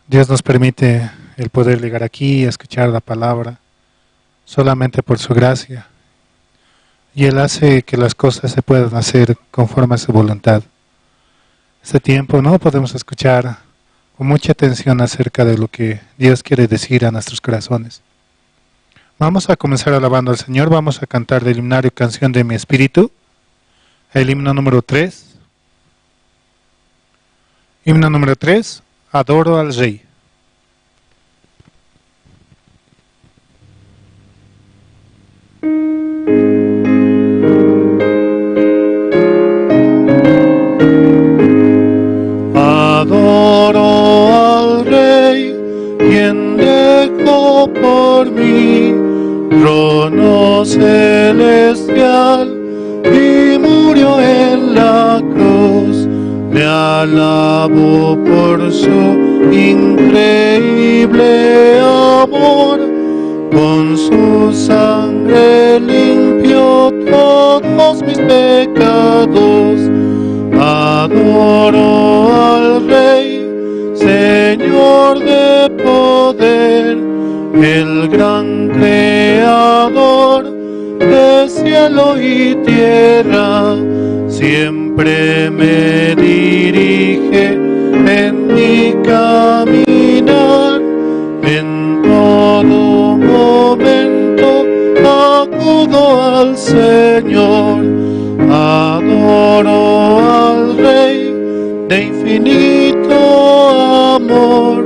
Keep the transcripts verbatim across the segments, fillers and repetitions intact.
Dios nos permite el poder llegar aquí y escuchar la palabra solamente por su gracia. Y Él hace que las cosas se puedan hacer conforme a su voluntad. Este tiempo, ¿no?, podemos escuchar con mucha atención acerca de lo que Dios quiere decir a nuestros corazones. Vamos a comenzar alabando al Señor. Vamos a cantar del himnario Canción de mi Espíritu, el himno número tres. Himno número tres, Adoro al Rey. Adoro al Rey, quien dejó por mí trono celestial y murió en la cruz. Le alabo por su increíble amor. Con su sangre limpió todos mis pecados. Adoro al Rey, Señor de poder, el gran creador de cielo y tierra, siempre me dirige en mi caminar. En todo momento acudo al Señor, adoro al Rey de infinito amor.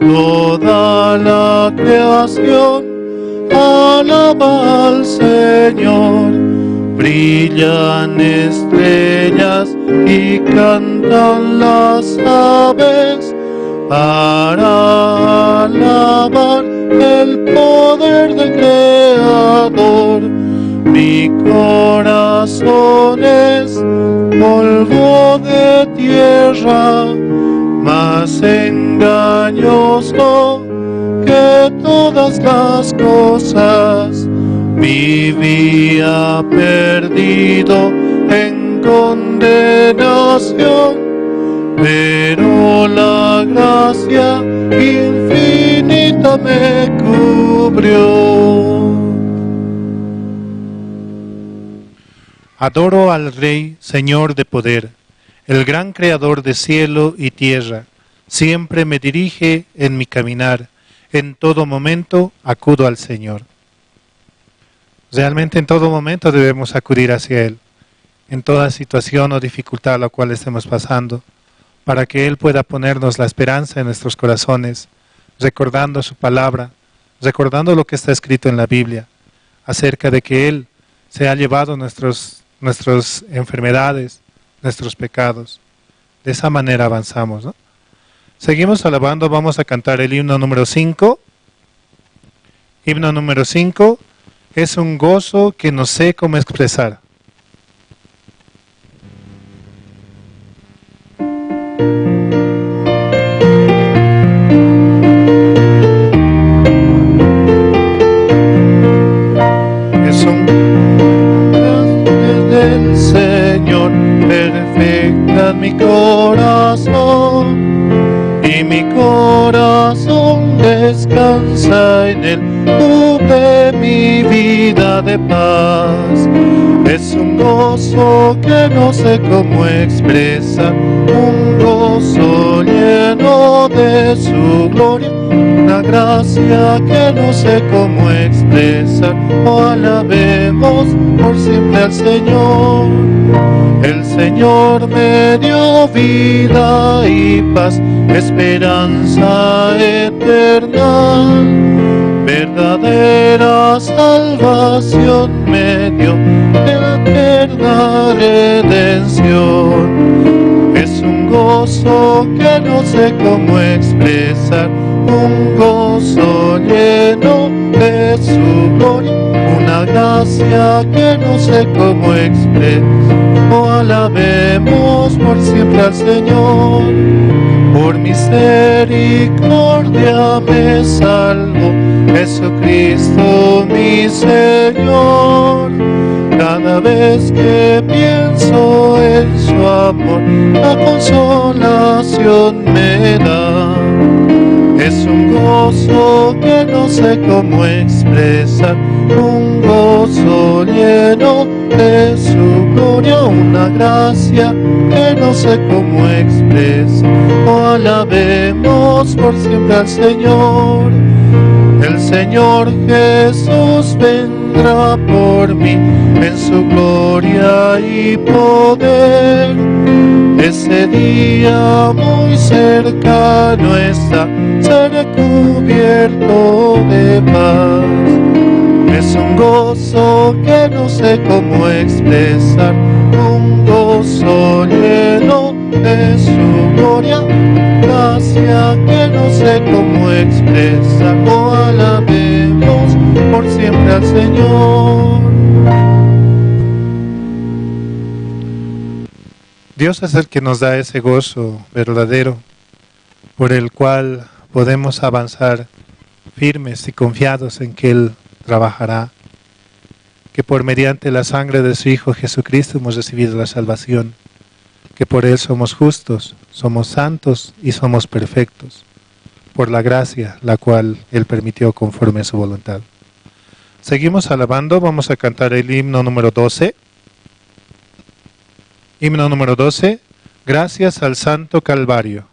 Toda la creación alaba al Señor, brillan estrellas y cantan las aves para alabar el poder del Creador. Mi corazón es polvo de tierra, más engañoso que todas las cosas. Vivía perdido en condenación, pero la gracia infinita me cubrió. Adoro al Rey, Señor de poder, el gran creador de cielo y tierra. Siempre me dirige en mi caminar, en todo momento acudo al Señor. Realmente en todo momento debemos acudir hacia Él, en toda situación o dificultad a la cual estemos pasando, para que Él pueda ponernos la esperanza en nuestros corazones, recordando su palabra, recordando lo que está escrito en la Biblia, acerca de que Él se ha llevado nuestros, nuestras enfermedades, nuestros pecados. De esa manera avanzamos, ¿no? Seguimos alabando, vamos a cantar el himno número cinco. Himno número cinco, es un gozo que no sé cómo expresar. Es un del Señor, perfecta mi corazón, y mi corazón descansa en Él. Cubre mi vida de paz. Es un gozo que no sé cómo expresar, un gozo lleno de su gloria, una gracia que no sé cómo expresar. Oh, alabemos por siempre al Señor. El Señor me dio vida y paz, esperanza eterna, verdadera salvación me dio, eterna redención. Es un gozo que no sé cómo expresar, un gozo lleno de su gloria, una gracia que no sé cómo expresar. Oh, alabemos por siempre al Señor. Por misericordia me salvó Jesucristo mi Señor. Cada vez que pienso en su amor, la consolación me da. Es un gozo que no sé cómo expresar, un gozo lleno de su gloria, una gracia que no sé cómo expresar. Oh, alabemos por siempre al Señor. El Señor Jesús vendrá por mí en su gloria y poder. Ese día muy cercano está, seré cubierto de paz. Es un gozo que no sé cómo expresar, un gozo lleno de su gloria, gracia que no sé cómo expresar. Oh, alabemos por siempre al Señor. Dios es el que nos da ese gozo verdadero por el cual podemos avanzar firmes y confiados en que Él trabajará, que por mediante la sangre de su Hijo Jesucristo hemos recibido la salvación, que por Él somos justos, somos santos y somos perfectos, por la gracia la cual Él permitió conforme a su voluntad. Seguimos alabando, vamos a cantar el himno número doce. Himno número doce, Gracias al Santo Calvario.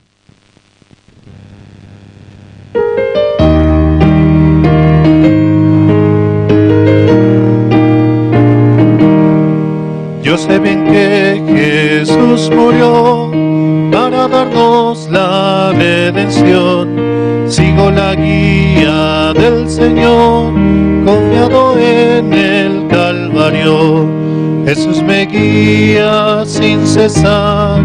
Yo sé bien que Jesús murió para darnos la redención. Sigo la guía del Señor, confiado en el Calvario. Jesús me guía sin cesar,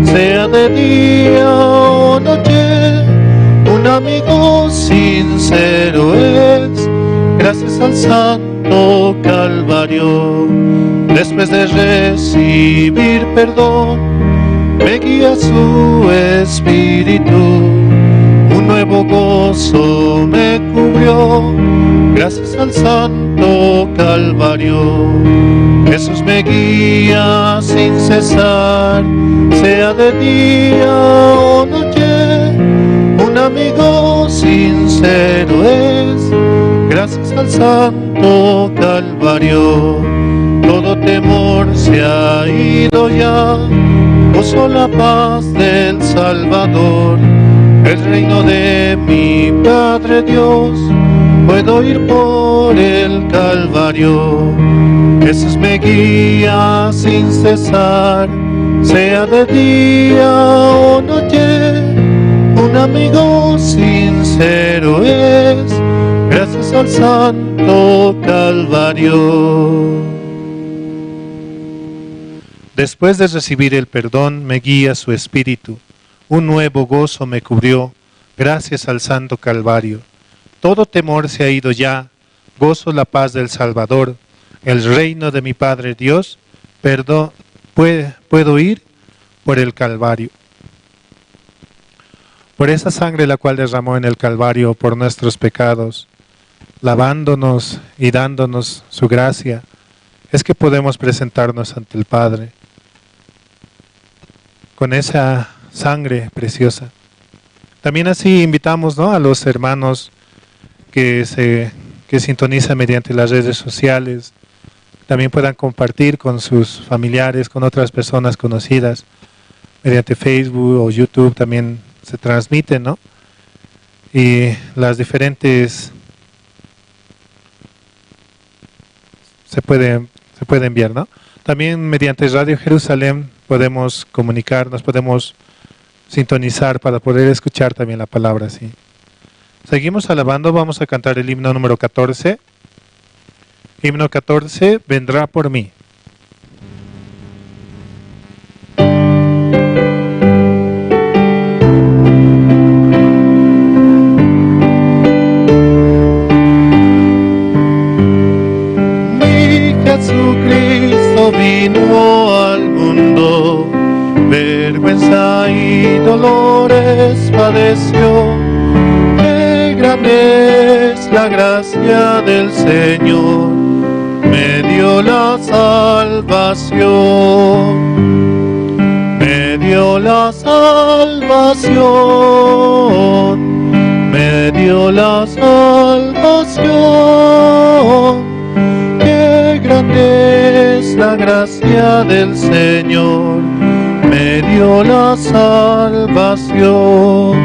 sea de día o noche. Un amigo sincero es, gracias al Santo Calvario. Después de recibir perdón, me guía su Espíritu. Un nuevo gozo me cubrió, gracias al Santo Calvario. Jesús me guía sin cesar, sea de día o noche. Un amigo sincero es, gracias al Santo Calvario. Todo temor se ha ido ya, gozo la paz del Salvador. El reino de mi Padre Dios, puedo ir por el Calvario. Jesús me guía sin cesar, sea de día o noche. Un amigo sincero es, gracias al Santo Calvario. Después de recibir el perdón, me guía su Espíritu. Un nuevo gozo me cubrió, gracias al Santo Calvario. Todo temor se ha ido ya, gozo la paz del Salvador. El reino de mi Padre Dios, perdo-, pue-, puedo ir por el Calvario. Por esa sangre la cual derramó en el Calvario por nuestros pecados, lavándonos y dándonos su gracia, es que podemos presentarnos ante el Padre con esa sangre preciosa. También así invitamos, ¿no?, a los hermanos que se, que sintonizan mediante las redes sociales, también puedan compartir con sus familiares, con otras personas conocidas, mediante Facebook o YouTube también se transmite, ¿no? Y las diferentes se puede, se puede enviar, ¿no? También mediante Radio Jerusalén podemos comunicarnos, podemos sintonizar para poder escuchar también la palabra, ¿sí? Seguimos alabando, vamos a cantar el himno número catorce. Himno catorce, Vendrá por mí. Mi Jesucristo vino al mundo, vergüenza y dolores padeció. Qué grande es la gracia del Señor, me dio la salvación, me dio la salvación, Dio la salvación. Qué grande es la gracia del Señor, me dio la salvación.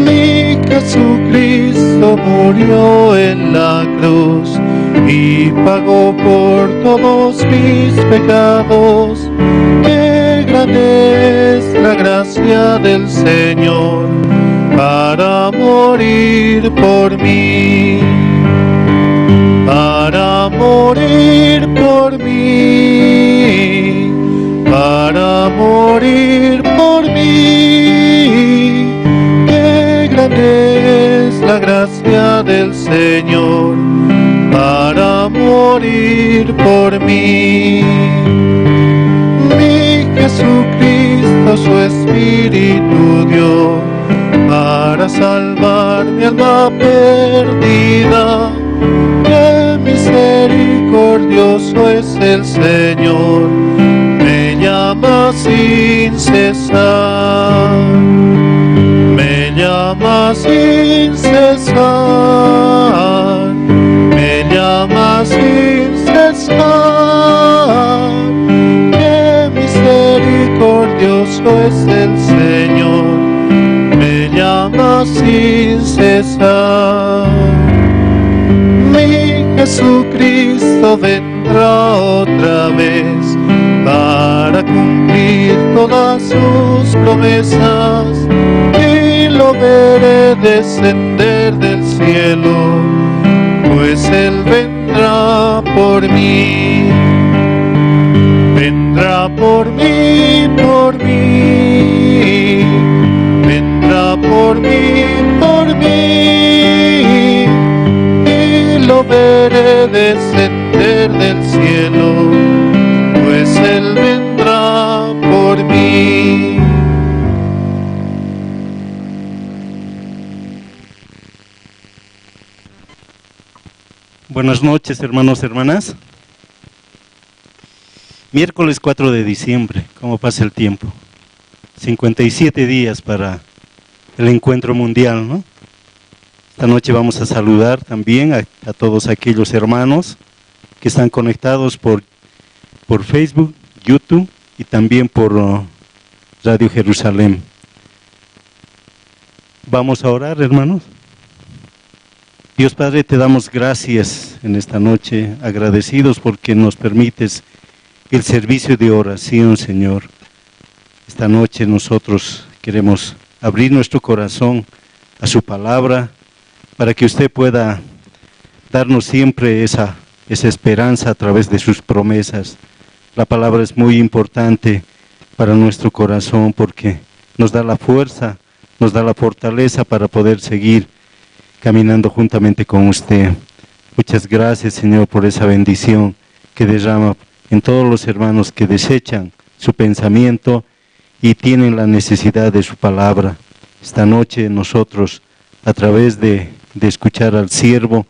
Mi Jesucristo murió en la cruz y pagó por todos mis pecados. Qué grande es la gracia del Señor para morir por mí, para morir por mí, para morir por mí. Qué grande es la gracia del Señor para morir por mí. Mi Jesucristo su Espíritu dio para salvar mi alma perdida. Qué misericordioso es el Señor, me llama sin cesar, me llama sin cesar, me llama sin cesar. Qué misericordioso es el Señor, me llama sin cesar. Mi Jesucristo vendrá otra vez para cumplir todas sus promesas y lo veré descender del cielo, pues Él vendrá por mí, vendrá por mí, por mí, vendrá por mí, por mí, y lo veré descender del cielo, pues Él vendrá por mí. Buenas noches, hermanos, hermanas. Miércoles cuatro de diciembre, ¿cómo pasa el tiempo? Cincuenta y siete días para el encuentro mundial, ¿no? Esta noche vamos a saludar también a, a todos aquellos hermanos que están conectados por, por Facebook, YouTube y también por, oh, Radio Jerusalén. Vamos a orar, hermanos. Dios Padre, te damos gracias en esta noche, agradecidos porque nos permites el servicio de oración, Señor. Esta noche nosotros queremos abrir nuestro corazón a su palabra para que usted pueda darnos siempre esa, esa esperanza a través de sus promesas. La palabra es muy importante para nuestro corazón porque nos da la fuerza, nos da la fortaleza para poder seguir caminando juntamente con usted. Muchas gracias, Señor, por esa bendición que derrama en todos los hermanos que desechan su pensamiento y tienen la necesidad de su palabra. Esta noche nosotros, a través de, de escuchar al siervo,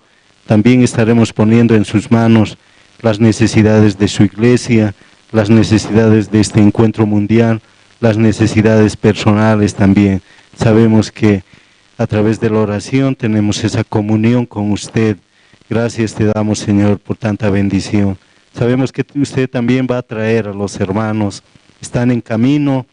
también estaremos poniendo en sus manos las necesidades de su iglesia, las necesidades de este encuentro mundial, las necesidades personales también. Sabemos que a través de la oración tenemos esa comunión con usted. Gracias te damos, Señor, por tanta bendición. Sabemos que usted también va a traer a los hermanos. Están en camino.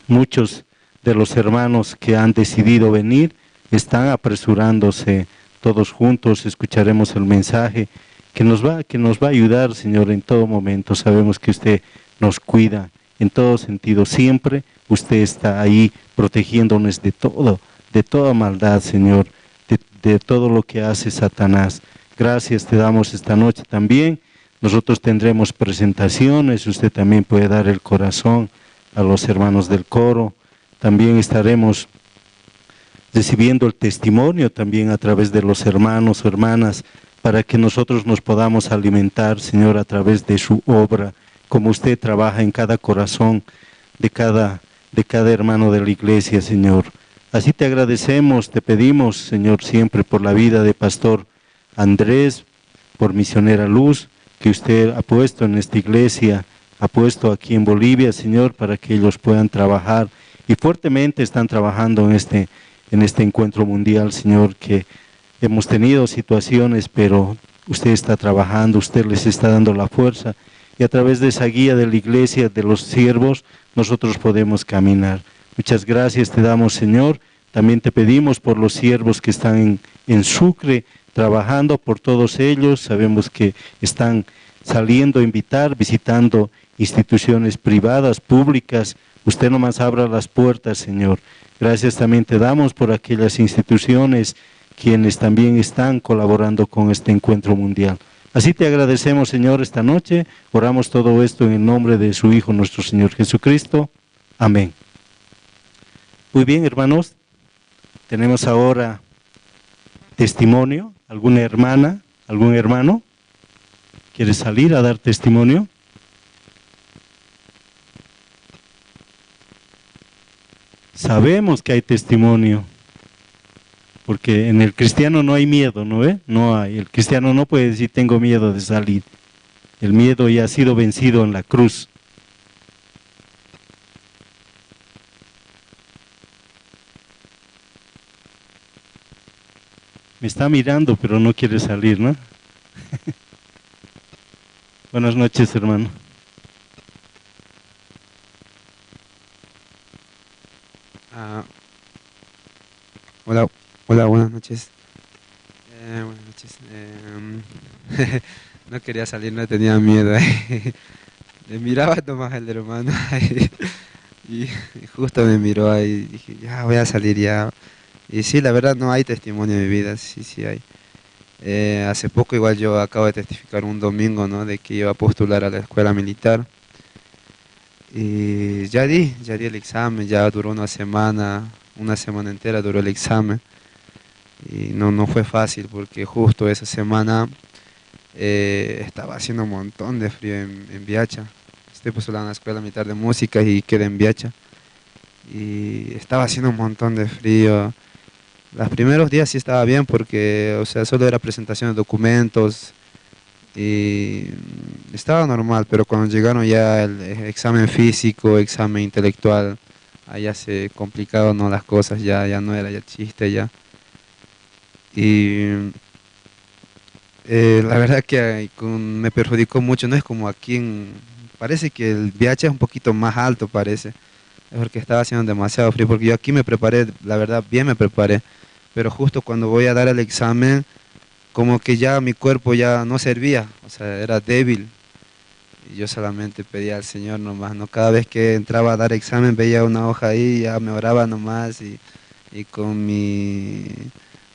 Muchos de los hermanos que han decidido venir están apresurándose. Todos juntos escucharemos el mensaje que nos va, que nos va a ayudar, Señor, en todo momento. Sabemos que usted nos cuida en todo sentido. Siempre usted está ahí protegiéndonos de todo, de toda maldad, Señor, de, de todo lo que hace Satanás. Gracias te damos esta noche también. Nosotros tendremos presentaciones, usted también puede dar el corazón a los hermanos del coro. También estaremos recibiendo el testimonio también a través de los hermanos o hermanas, para que nosotros nos podamos alimentar, Señor, a través de su obra, como usted trabaja en cada corazón de cada, de cada hermano de la iglesia, Señor. Así te agradecemos, te pedimos, Señor, siempre por la vida de Pastor Andrés, por Misionera Luz, que usted ha puesto en esta iglesia, ha puesto aquí en Bolivia, Señor, para que ellos puedan trabajar. Y fuertemente están trabajando en este, en este encuentro mundial, Señor, que hemos tenido situaciones, pero usted está trabajando, usted les está dando la fuerza, y a través de esa guía de la iglesia, de los siervos, nosotros podemos caminar. Muchas gracias te damos, Señor. También te pedimos por los siervos que están en, en Sucre trabajando, por todos ellos. Sabemos que están saliendo a invitar, visitando instituciones privadas, públicas. Usted nomás abra las puertas, Señor. Gracias también te damos por aquellas instituciones quienes también están colaborando con este encuentro mundial. Así te agradecemos, Señor, esta noche. Oramos todo esto en el nombre de su Hijo, nuestro Señor Jesucristo. Amén. Muy bien, hermanos. Tenemos ahora testimonio. ¿Alguna hermana, algún hermano quiere salir a dar testimonio? Sabemos que hay testimonio, porque en el cristiano no hay miedo, ¿no ve? No hay. El cristiano no puede decir: "Tengo miedo de salir". El miedo ya ha sido vencido en la cruz. Me está mirando, pero no quiere salir, ¿no? Buenas noches, hermano. Ah, hola, hola, buenas noches. Eh, buenas noches. Em, no quería salir, no, tenía miedo. Le miraba nomás al hermano ahí, y justo me miró ahí, dije: "Ya, voy a salir ya". Y sí, la verdad, no, hay testimonio de mi vida, sí, sí hay. Eh, hace poco igual yo acabo de testificar un domingo, ¿no? De que iba a postular a la escuela militar. Y ya di, ya di el examen, ya duró una semana, una semana entera duró el examen. Y no, no fue fácil porque justo esa semana, eh, estaba haciendo un montón de frío en, en Viacha. Estoy postulado en la Escuela Militar de Música y quedé en Viacha. Y estaba haciendo un montón de frío. Los primeros días sí estaba bien porque, o sea, solo era presentación de documentos y estaba normal, pero cuando llegaron ya el, eh, examen físico, examen intelectual, allá se complicaron, ¿no?, las cosas, ya, ya no era ya chiste ya. Y, eh, la verdad que, ay, con, me perjudicó mucho, ¿no? Es como aquí en, parece que el Viacha es un poquito más alto, parece. Es porque estaba haciendo demasiado frío, porque yo aquí me preparé, la verdad, bien me preparé. Pero justo cuando voy a dar el examen, como que ya mi cuerpo ya no servía, o sea, era débil. Y yo solamente pedía al Señor nomás, ¿no? Cada vez que entraba a dar examen, veía una hoja ahí, ya me oraba nomás y, y con mi,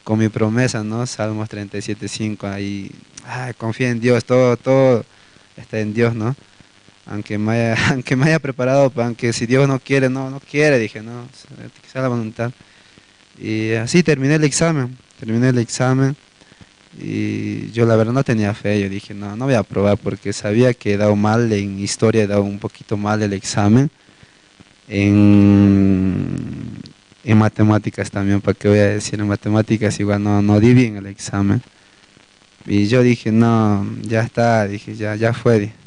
con mi promesa, ¿no? Salmos treinta y siete cinco, ahí, ah, confía en Dios, todo, todo está en Dios, ¿no? Aunque me haya, aunque me haya preparado, pa-, aunque si Dios no quiere, no, no quiere, dije, no, que sea la voluntad. Y así terminé el examen, terminé el examen. Y yo la verdad no tenía fe, yo dije: "No, no voy a probar", porque sabía que he dado mal en historia, he dado un poquito mal el examen. En, en matemáticas también, ¿para qué voy a decir? En matemáticas igual no, no di bien el examen. Y yo dije: "No, ya está", dije, "ya, ya fue", dije.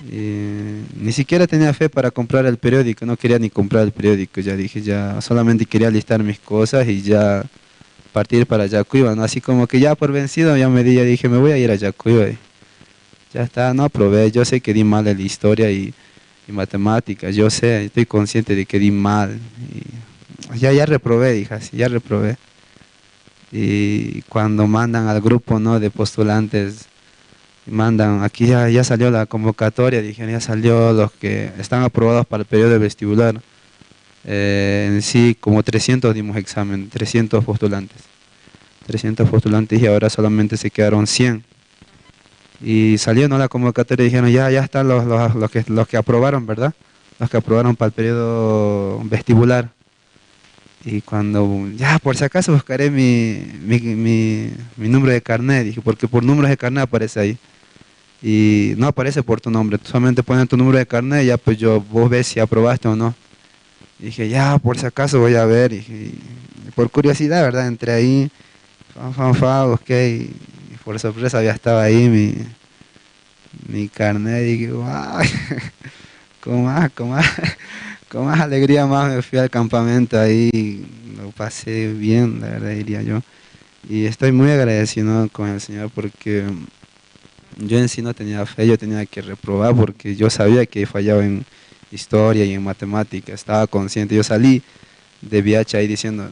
Y ni siquiera tenía fe para comprar el periódico, no quería ni comprar el periódico, ya dije, ya solamente quería listar mis cosas y ya partir para Yacuiba, ¿no? Así como que ya por vencido, ya me di, ya dije: "Me voy a ir a Yacuiba". Y ya está, no aprobé, yo sé que di mal en la historia y, y matemáticas, yo sé, estoy consciente de que di mal. Y ya, ya reprobé, dije así, ya reprobé. Y cuando mandan al grupo, ¿no?, de postulantes, mandan, aquí ya, ya salió la convocatoria, dijeron, ya salió los que están aprobados para el periodo vestibular. Eh, en sí, como trescientos dimos examen, trescientos postulantes. Trescientos postulantes y ahora solamente se quedaron cien. Y salió, ¿no?, la convocatoria, dijeron, ya, ya están los, los, los que, los que aprobaron, ¿verdad? Los que aprobaron para el periodo vestibular. Y cuando, ya, por si acaso buscaré mi, mi, mi, mi número de carnet, dije, porque por números de carnet aparece ahí. Y no aparece por tu nombre, solamente ponen tu número de carnet, ya pues yo, vos ves si aprobaste o no. Dije, ya, por si acaso voy a ver, y, y por curiosidad, ¿verdad? Entré ahí, fa, fa, fa, busqué, y, y por sorpresa ya estaba ahí mi, mi carnet, y dije, wow, ¿cómo va? ¿Cómo va? con más alegría más me fui al campamento ahí, lo pasé bien, la verdad diría yo. Y estoy muy agradecido, ¿no?, con el Señor porque yo en sí no tenía fe, yo tenía que reprobar porque yo sabía que fallaba en historia y en matemática, estaba consciente, yo salí de viaje ahí diciendo,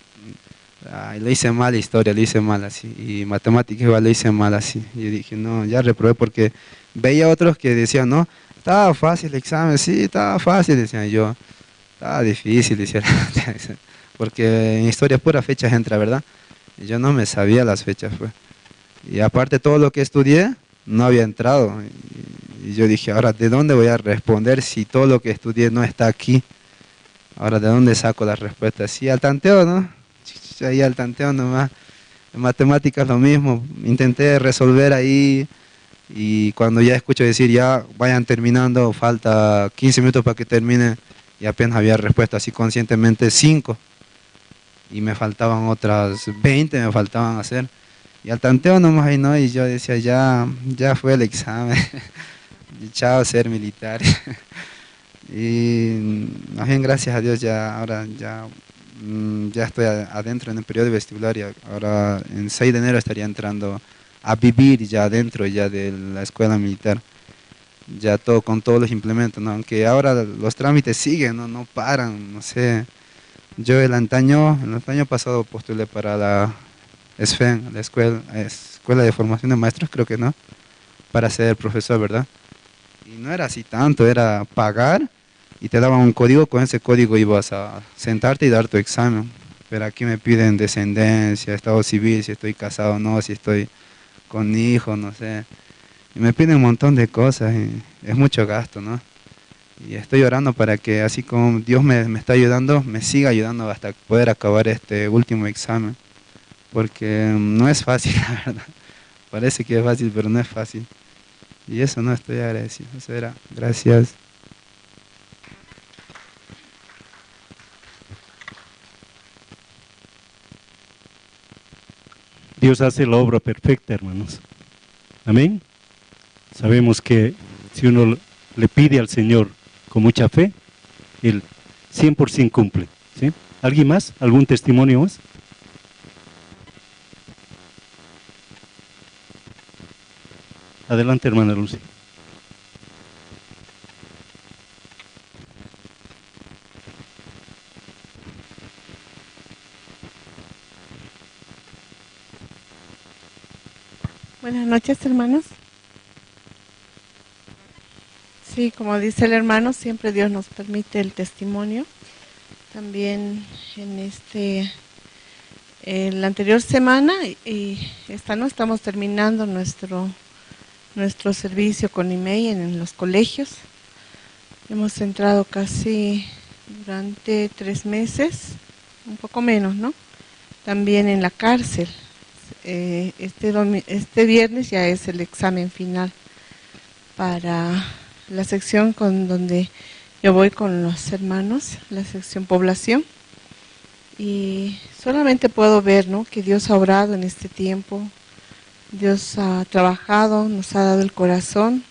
"Ay, lo hice mal historia, lo hice mal así, y matemática igual lo hice mal así". Y yo dije, "No, ya reprobé", porque veía otros que decían, "No, estaba fácil el examen, sí, estaba fácil", decían yo, "estaba difícil", decía, porque en historia pura fechas entra, ¿verdad? Y yo no me sabía las fechas, pues. Y aparte todo lo que estudié, no había entrado. Y, y yo dije, "Ahora, ¿de dónde voy a responder si todo lo que estudié no está aquí? Ahora, ¿de dónde saco las respuestas?". Sí, al tanteo, ¿no? Ahí al tanteo nomás. En matemáticas lo mismo. Intenté resolver ahí y cuando ya escucho decir, "Ya vayan terminando, falta quince minutos para que termine", y apenas había respuesta así conscientemente, cinco. Y me faltaban otras veinte, me faltaban hacer. Y al tanteo nomás ahí, ¿no? Y yo decía, "Ya, ya fue el examen. Chao, ser militar". Y más bien, gracias a Dios, ya ahora ya, mm, ya estoy a- adentro en el periodo vestibular y ahora en seis de enero estaría entrando a vivir ya adentro ya de la escuela militar. Ya todo, con todos los implementos, ¿no? Aunque ahora los trámites siguen, ¿no? No paran, no sé. Yo el antaño, el antaño pasado postulé para la ESFEM, la escuela, Escuela de Formación de Maestros, creo que, ¿no? Para ser profesor, ¿verdad? Y no era así tanto, era pagar y te daban un código, con ese código ibas a sentarte y dar tu examen. Pero aquí me piden descendencia, estado civil, si estoy casado o no, si estoy con hijos, no sé. Y me piden un montón de cosas, y es mucho gasto, ¿no? Y estoy orando para que, así como Dios me, me está ayudando, me siga ayudando hasta poder acabar este último examen, porque, mm, no es fácil, la verdad. Parece que es fácil, pero no es fácil. Y eso, ¿no? Estoy agradecido. Eso era. Gracias. Dios hace la obra perfecta, hermanos. Amén. Sabemos que si uno le pide al Señor con mucha fe, Él cien por cien cumple, ¿sí? ¿Alguien más? ¿Algún testimonio más? Adelante, hermana Lucy. Buenas noches, hermanos. Sí, como dice el hermano, siempre Dios nos permite el testimonio. También en este, eh, la anterior semana y, y esta no estamos terminando nuestro, nuestro servicio con IMEI en, en los colegios. Hemos entrado casi durante tres meses, un poco menos, ¿no? También en la cárcel. Eh, este domi- este viernes ya es el examen final para la sección con donde yo voy con los hermanos, la sección población. Y solamente puedo ver, ¿no?, que Dios ha obrado en este tiempo. Dios ha trabajado, nos ha dado el corazón.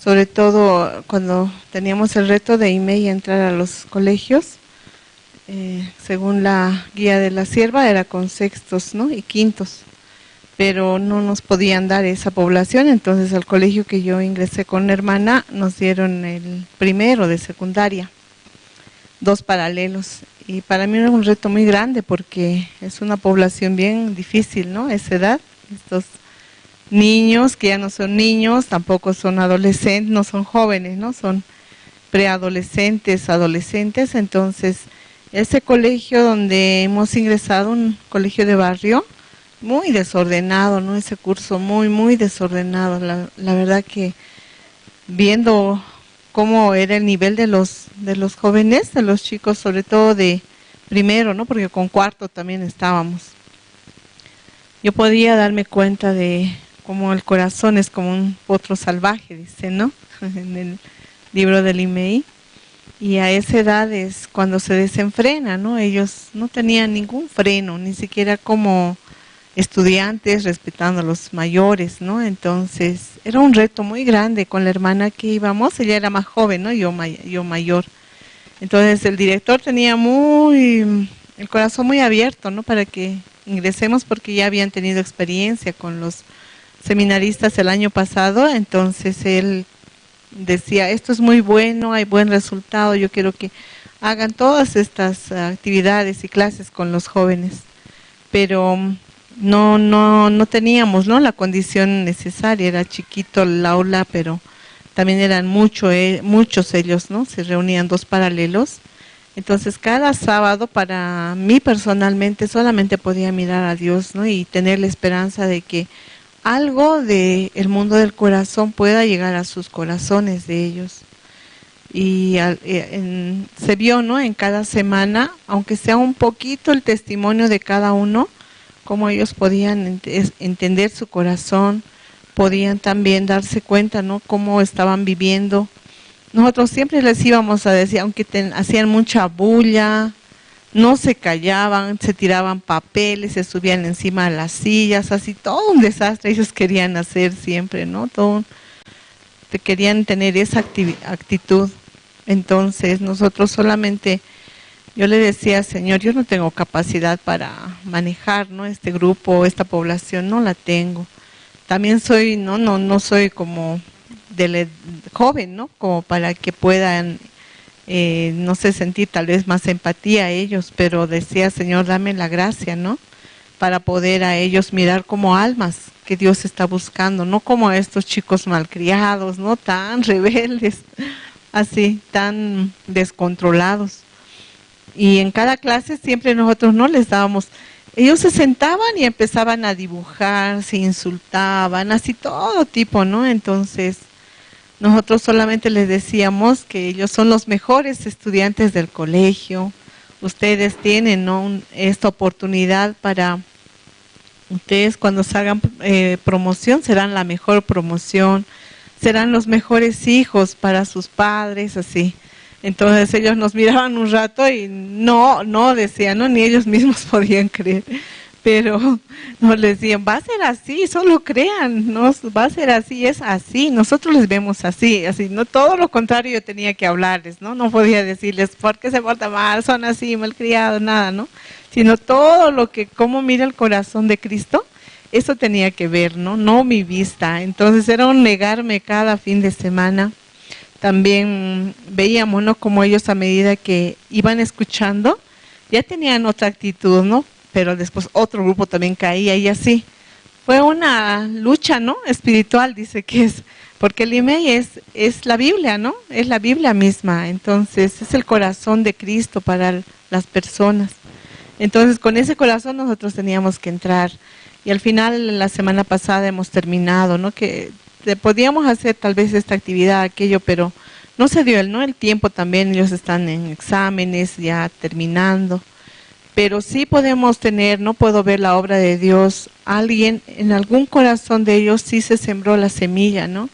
Sobre todo cuando teníamos el reto de IMEI entrar a los colegios, eh, según la guía de la sierva, era con sextos, ¿no?, y quintos. Pero no nos podían dar esa población, entonces al colegio que yo ingresé con una hermana nos dieron el primero de secundaria, dos paralelos. Y para mí era un reto muy grande porque es una población bien difícil, ¿no? Esa edad, estos niños que ya no son niños, tampoco son adolescentes, no son jóvenes, ¿no? Son preadolescentes, adolescentes. Entonces, ese colegio donde hemos ingresado, un colegio de barrio, muy desordenado, ¿no? Ese curso muy, muy desordenado. La, la verdad que viendo cómo era el nivel de los, de los jóvenes, de los chicos, sobre todo de primero, ¿no? Porque con cuarto también estábamos. Yo podía darme cuenta de cómo el corazón es como un potro salvaje, dice, ¿no? En el libro del IMEI. Y a esa edad es cuando se desenfrena, ¿no? Ellos no tenían ningún freno, ni siquiera como estudiantes, respetando a los mayores, ¿no? Entonces, era un reto muy grande con la hermana que íbamos, ella era más joven, ¿no? Yo may- yo mayor. Entonces el director tenía muy, el corazón muy abierto, ¿no? Para que ingresemos porque ya habían tenido experiencia con los seminaristas el año pasado, entonces él decía, esto es muy bueno, hay buen resultado, yo quiero que hagan todas estas actividades y clases con los jóvenes. Pero mm, no, no, no teníamos, ¿no? La condición necesaria, era chiquito el aula, pero también eran mucho, eh, muchos ellos, ¿no? Se reunían dos paralelos. Entonces, cada sábado para mí personalmente solamente podía mirar a Dios, ¿no? Y tener la esperanza de que algo de el mundo del corazón pueda llegar a sus corazones de ellos. Y al- eh, en- se vio, ¿no? En cada semana, aunque sea un poquito el testimonio de cada uno, cómo ellos podían ent- es- entender su corazón, podían también darse cuenta, ¿no? Cómo estaban viviendo. Nosotros siempre les íbamos a decir, aunque ten- hacían mucha bulla, no se callaban, se tiraban papeles, se subían encima de las sillas, así todo un desastre, ellos querían hacer siempre, ¿no? Todo, te querían tener esa activi- actitud. Entonces, nosotros solamente, yo le decía, Señor, yo no tengo capacidad para manejar, ¿no? Este grupo, esta población, no la tengo. También soy, no, no, no soy como de la ed- joven, ¿no? Como para que puedan, eh, no sé, sentir tal vez más empatía a ellos, pero decía, Señor, dame la gracia, ¿no? Para poder a ellos mirar como almas que Dios está buscando, no como a estos chicos malcriados, ¿no? Tan rebeldes, así, tan descontrolados. Y en cada clase siempre nosotros no les dábamos. Ellos se sentaban y empezaban a dibujar, se insultaban, así todo tipo, ¿no? Entonces, nosotros solamente les decíamos que ellos son los mejores estudiantes del colegio. Ustedes tienen, ¿no? Un- esta oportunidad para ustedes cuando salgan eh, promoción serán la mejor promoción, serán los mejores hijos para sus padres, así. Entonces ellos nos miraban un rato y no, no decían, ¿no? Ni ellos mismos podían creer. Pero no les decían, va a ser así, solo crean, no, va a ser así, es así, nosotros les vemos así, así, no todo lo contrario yo tenía que hablarles, ¿no? No podía decirles, ¿por qué se porta mal? Son así, malcriados, nada, ¿no? Sino todo lo que, cómo mira el corazón de Cristo, eso tenía que ver, ¿no? No mi vista. Entonces era un negarme cada fin de semana. También veíamos, ¿no? Como ellos a medida que iban escuchando, ya tenían otra actitud, ¿no? Pero después otro grupo también caía y así. Fue una lucha, ¿no? Espiritual, dice que es, porque el email es, es la Biblia, ¿no? Es la Biblia misma, entonces es el corazón de Cristo para el- las personas. Entonces con ese corazón nosotros teníamos que entrar y al final la semana pasada hemos terminado, ¿no? Que te- podíamos hacer tal vez esta actividad, aquello, pero no se dio el, ¿no? El tiempo también, ellos están en exámenes, ya terminando. Pero sí podemos tener, no puedo ver la obra de Dios, alguien, en algún corazón de ellos sí se sembró la semilla, ¿no?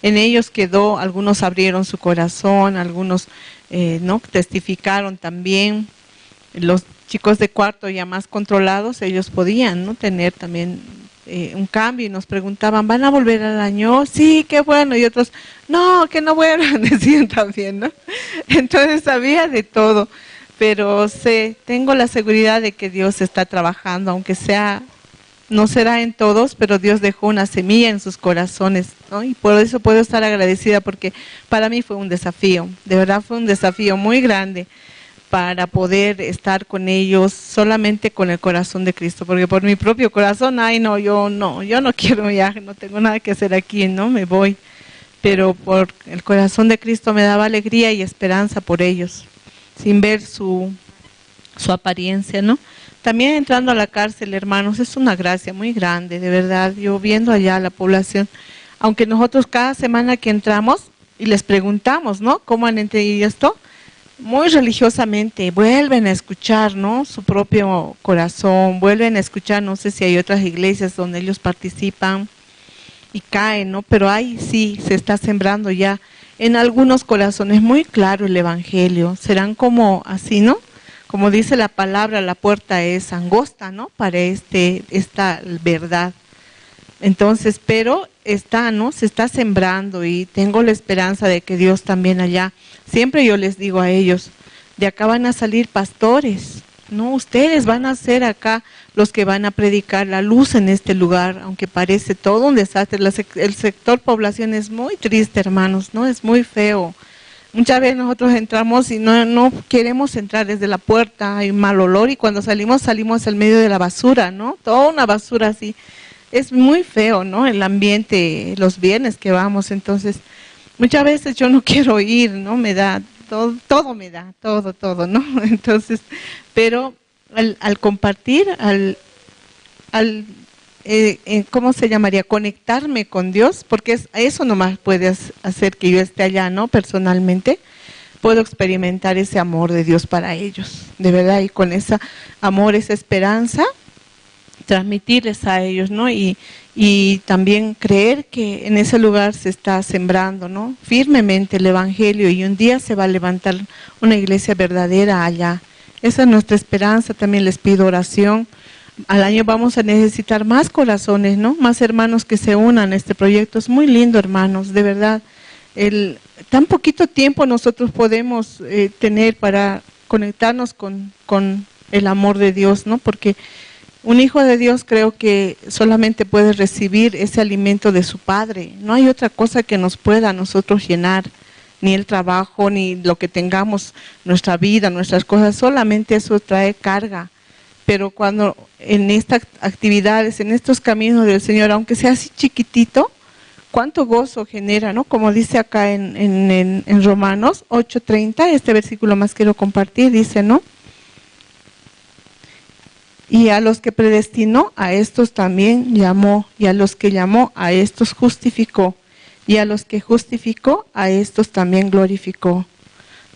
En ellos quedó, algunos abrieron su corazón, algunos eh, ¿no? Testificaron también. Los chicos de cuarto ya más controlados, ellos podían, ¿no? Tener también eh, un cambio y nos preguntaban, ¿van a volver al año? Sí, qué bueno. Y otros, no, que no vuelvan, decían también, ¿no? Entonces había de todo, pero sé, tengo la seguridad de que Dios está trabajando, aunque sea, no será en todos, pero Dios dejó una semilla en sus corazones, ¿no? Y por eso puedo estar agradecida porque para mí fue un desafío, de verdad fue un desafío muy grande para poder estar con ellos solamente con el corazón de Cristo, porque por mi propio corazón, ay no, yo no, yo no quiero viaje, no tengo nada que hacer aquí, no me voy. Pero por el corazón de Cristo me daba alegría y esperanza por ellos, sin ver su, su apariencia, ¿no? También entrando a la cárcel, hermanos, es una gracia muy grande, de verdad. Yo viendo allá la población, aunque nosotros cada semana que entramos y les preguntamos, ¿no? ¿Cómo han entendido esto? Muy religiosamente vuelven a escuchar, ¿no? Su propio corazón, vuelven a escuchar, no sé si hay otras iglesias donde ellos participan y caen, ¿no? Pero ahí sí se está sembrando ya en algunos corazones muy claro el evangelio. Serán como así, ¿no? Como dice la palabra, la puerta es angosta, ¿no? Para este, esta verdad. Entonces, pero está, ¿no? Se está sembrando y tengo la esperanza de que Dios también allá, siempre yo les digo a ellos, de acá van a salir pastores, ¿no? Ustedes van a ser acá los que van a predicar la luz en este lugar, aunque parece todo un desastre. La sec-, el sector población es muy triste, hermanos, ¿no? Es muy feo. Muchas veces nosotros entramos y no, no queremos entrar desde la puerta, hay mal olor y cuando salimos, salimos al medio de la basura, ¿no? Toda una basura así. Es muy feo, ¿no? El ambiente, los viernes que vamos, entonces muchas veces yo no quiero ir, ¿no? Me da, todo, todo me da, todo, todo, ¿no? Entonces, pero al, al compartir, al, al eh, eh, ¿cómo se llamaría? Conectarme con Dios, porque es, eso nomás puede hac-, hacer que yo esté allá, ¿no? Personalmente, puedo experimentar ese amor de Dios para ellos, de verdad, y con ese amor, esa esperanza, transmitirles a ellos, ¿no? Y, y también creer que en ese lugar se está sembrando, ¿no? Firmemente el evangelio y un día se va a levantar una iglesia verdadera allá. Esa es nuestra esperanza, también les pido oración. Al año vamos a necesitar más corazones, ¿no? Más hermanos que se unan a este proyecto. Es muy lindo, hermanos, de verdad. El, tan poquito tiempo nosotros podemos eh, tener para conectarnos con, con el amor de Dios, ¿no? Porque un hijo de Dios creo que solamente puede recibir ese alimento de su padre. No hay otra cosa que nos pueda a nosotros llenar, ni el trabajo, ni lo que tengamos, nuestra vida, nuestras cosas, solamente eso trae carga. Pero cuando en estas actividades, en estos caminos del Señor, aunque sea así chiquitito, cuánto gozo genera, ¿no? Como dice acá en, en, en, en Romanos ocho treinta, este versículo más quiero compartir, dice, ¿no? Y a los que predestinó, a estos también llamó, y a los que llamó, a estos justificó, y a los que justificó, a estos también glorificó.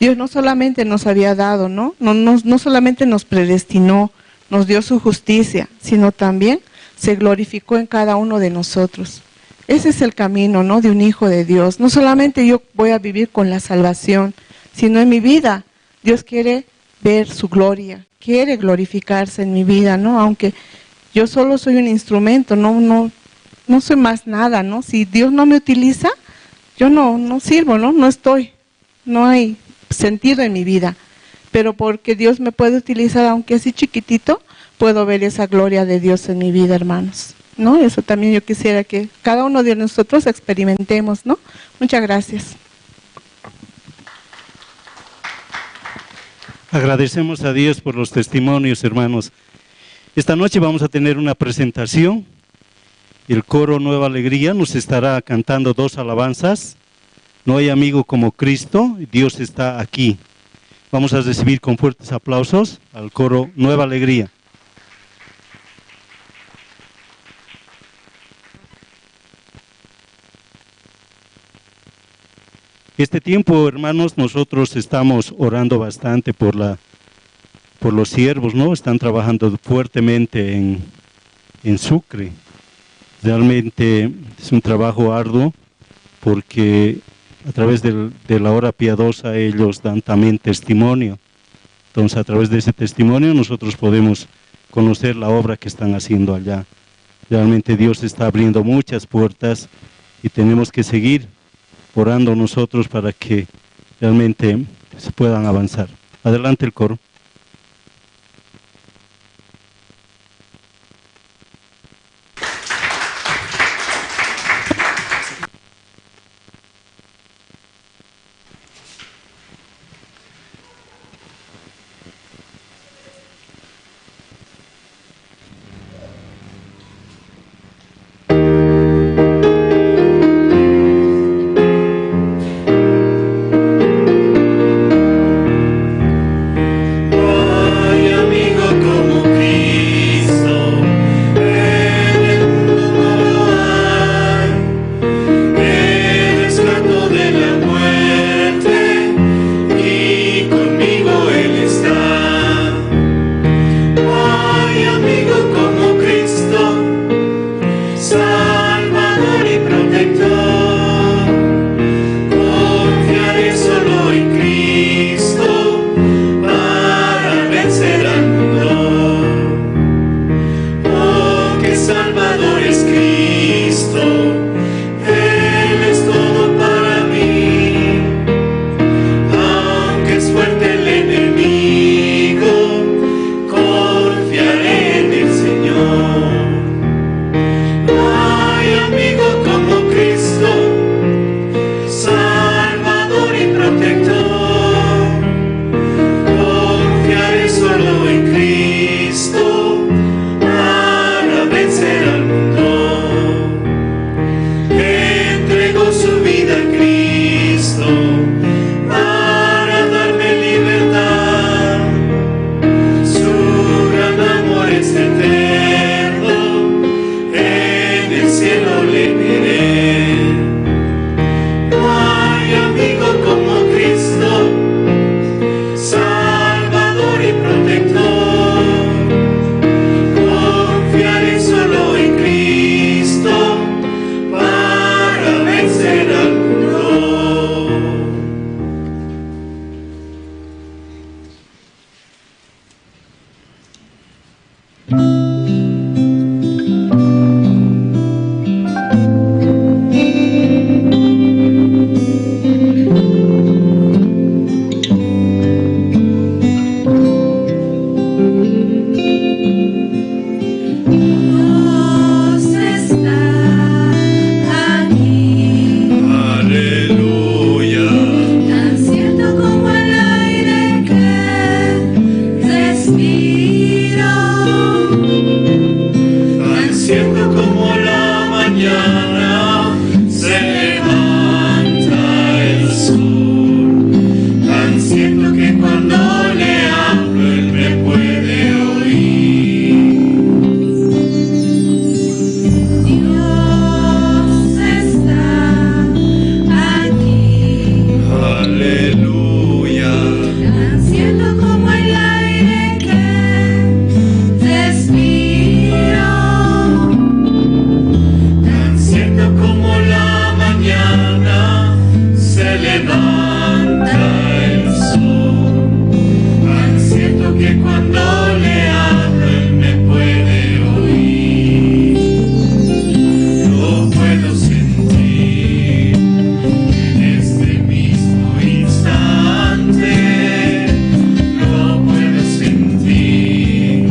Dios no solamente nos había dado, ¿no? No, no, no solamente nos predestinó, nos dio su justicia, sino también se glorificó en cada uno de nosotros. Ese es el camino, ¿no? De un hijo de Dios. No solamente yo voy a vivir con la salvación, sino en mi vida Dios quiere ver su gloria, quiere glorificarse en mi vida, ¿no? Aunque yo solo soy un instrumento, no, no, no soy más nada, ¿no? Si Dios no me utiliza, yo no, no sirvo, ¿no? No estoy, no hay sentido en mi vida. Pero porque Dios me puede utilizar, aunque así chiquitito, puedo ver esa gloria de Dios en mi vida, hermanos, ¿no? Eso también yo quisiera que cada uno de nosotros experimentemos, ¿no? Muchas gracias. Agradecemos a Dios por los testimonios, hermanos. Esta noche vamos a tener una presentación. El coro Nueva Alegría nos estará cantando dos alabanzas. No hay amigo como Cristo, Dios está aquí. Vamos a recibir con fuertes aplausos al coro Nueva Alegría. Este tiempo, hermanos, nosotros estamos orando bastante por la, por los siervos, ¿no? Están trabajando fuertemente en, en Sucre. Realmente es un trabajo arduo porque a través del, de la hora piadosa ellos dan también testimonio. Entonces, a través de ese testimonio nosotros podemos conocer la obra que están haciendo allá. Realmente Dios está abriendo muchas puertas y tenemos que seguir orando nosotros para que realmente se puedan avanzar. Adelante el coro. Se levanta el sol, tan cierto que cuando le hablo él me puede oír. Lo puedo sentir en este mismo instante, lo puedo sentir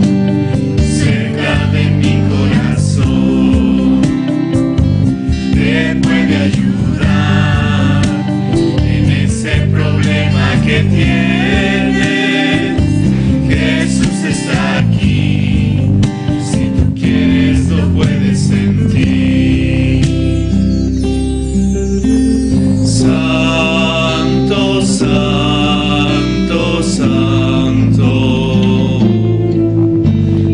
cerca de mi corazón. Te puede ayudar en ese problema que tienes. Jesús está aquí. Si tú quieres, lo puedes sentir. Santo, santo, santo.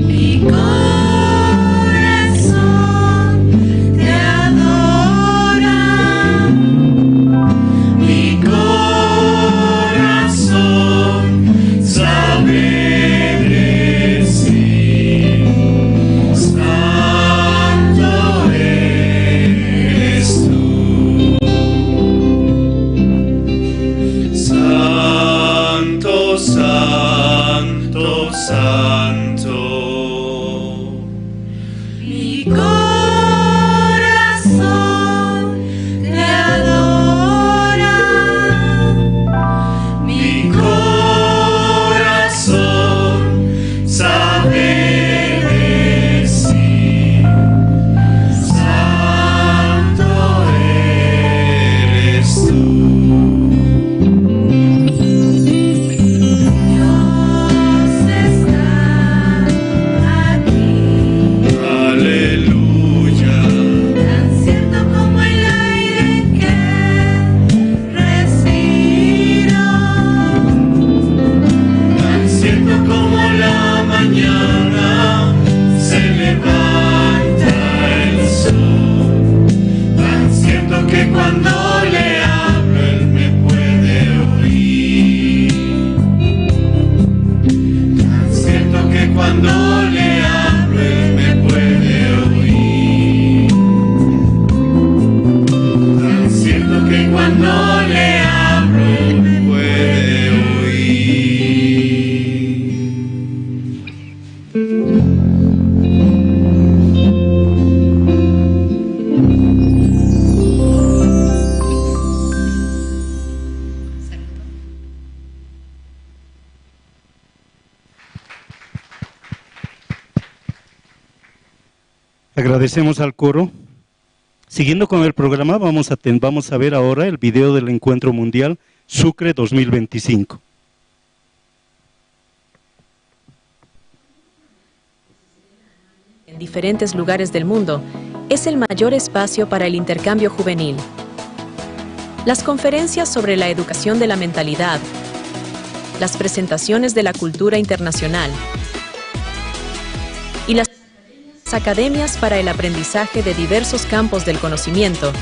Mi corazón te adora. Mi corazón sabe decir: Santo eres tú. Santo, santo, santo. Mi corazón te adora. Mi corazón sabe decir: Santo eres tú. Dios está aquí. Aleluya. Tan cierto como el aire que respiro, tan cierto como la mañana se levanta el sol, tan cierto que cuando le hablo él me puede oír, tan cierto que cuando le hablo él me puede oír, tan cierto que cuando le hablo él me puede oír. Agradecemos al coro. Siguiendo con el programa, vamos a ten-, vamos a ver ahora el video del Encuentro Mundial Sucre dos mil veinticinco. En diferentes lugares del mundo, es el mayor espacio para el intercambio juvenil. Las conferencias sobre la educación de la mentalidad, las presentaciones de la cultura internacional y las academias para el aprendizaje de diversos campos del conocimiento,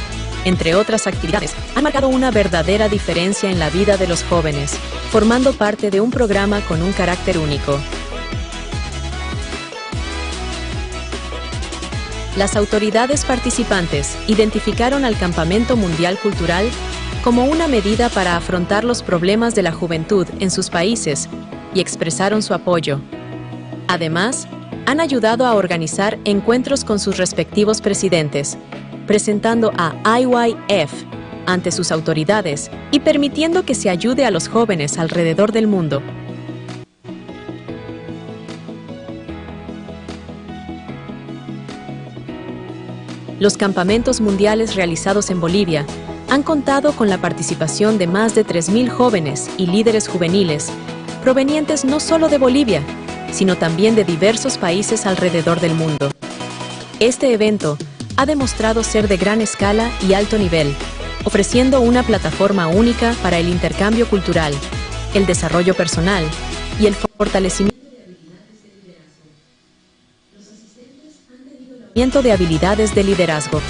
entre otras actividades, han marcado una verdadera diferencia en la vida de los jóvenes, formando parte de un programa con un carácter único. Las autoridades participantes identificaron al Campamento Mundial Cultural como una medida para afrontar los problemas de la juventud en sus países y expresaron su apoyo. Además, han ayudado a organizar encuentros con sus respectivos presidentes, presentando a I Y F ante sus autoridades y permitiendo que se ayude a los jóvenes alrededor del mundo. Los campamentos mundiales realizados en Bolivia han contado con la participación de más de tres mil jóvenes y líderes juveniles, provenientes no solo de Bolivia, sino también de diversos países alrededor del mundo. Este evento ha demostrado ser de gran escala y alto nivel, ofreciendo una plataforma única para el intercambio cultural, el desarrollo personal y el fortalecimiento de habilidades de liderazgo. Los asistentes han tenido la de habilidades de liderazgo.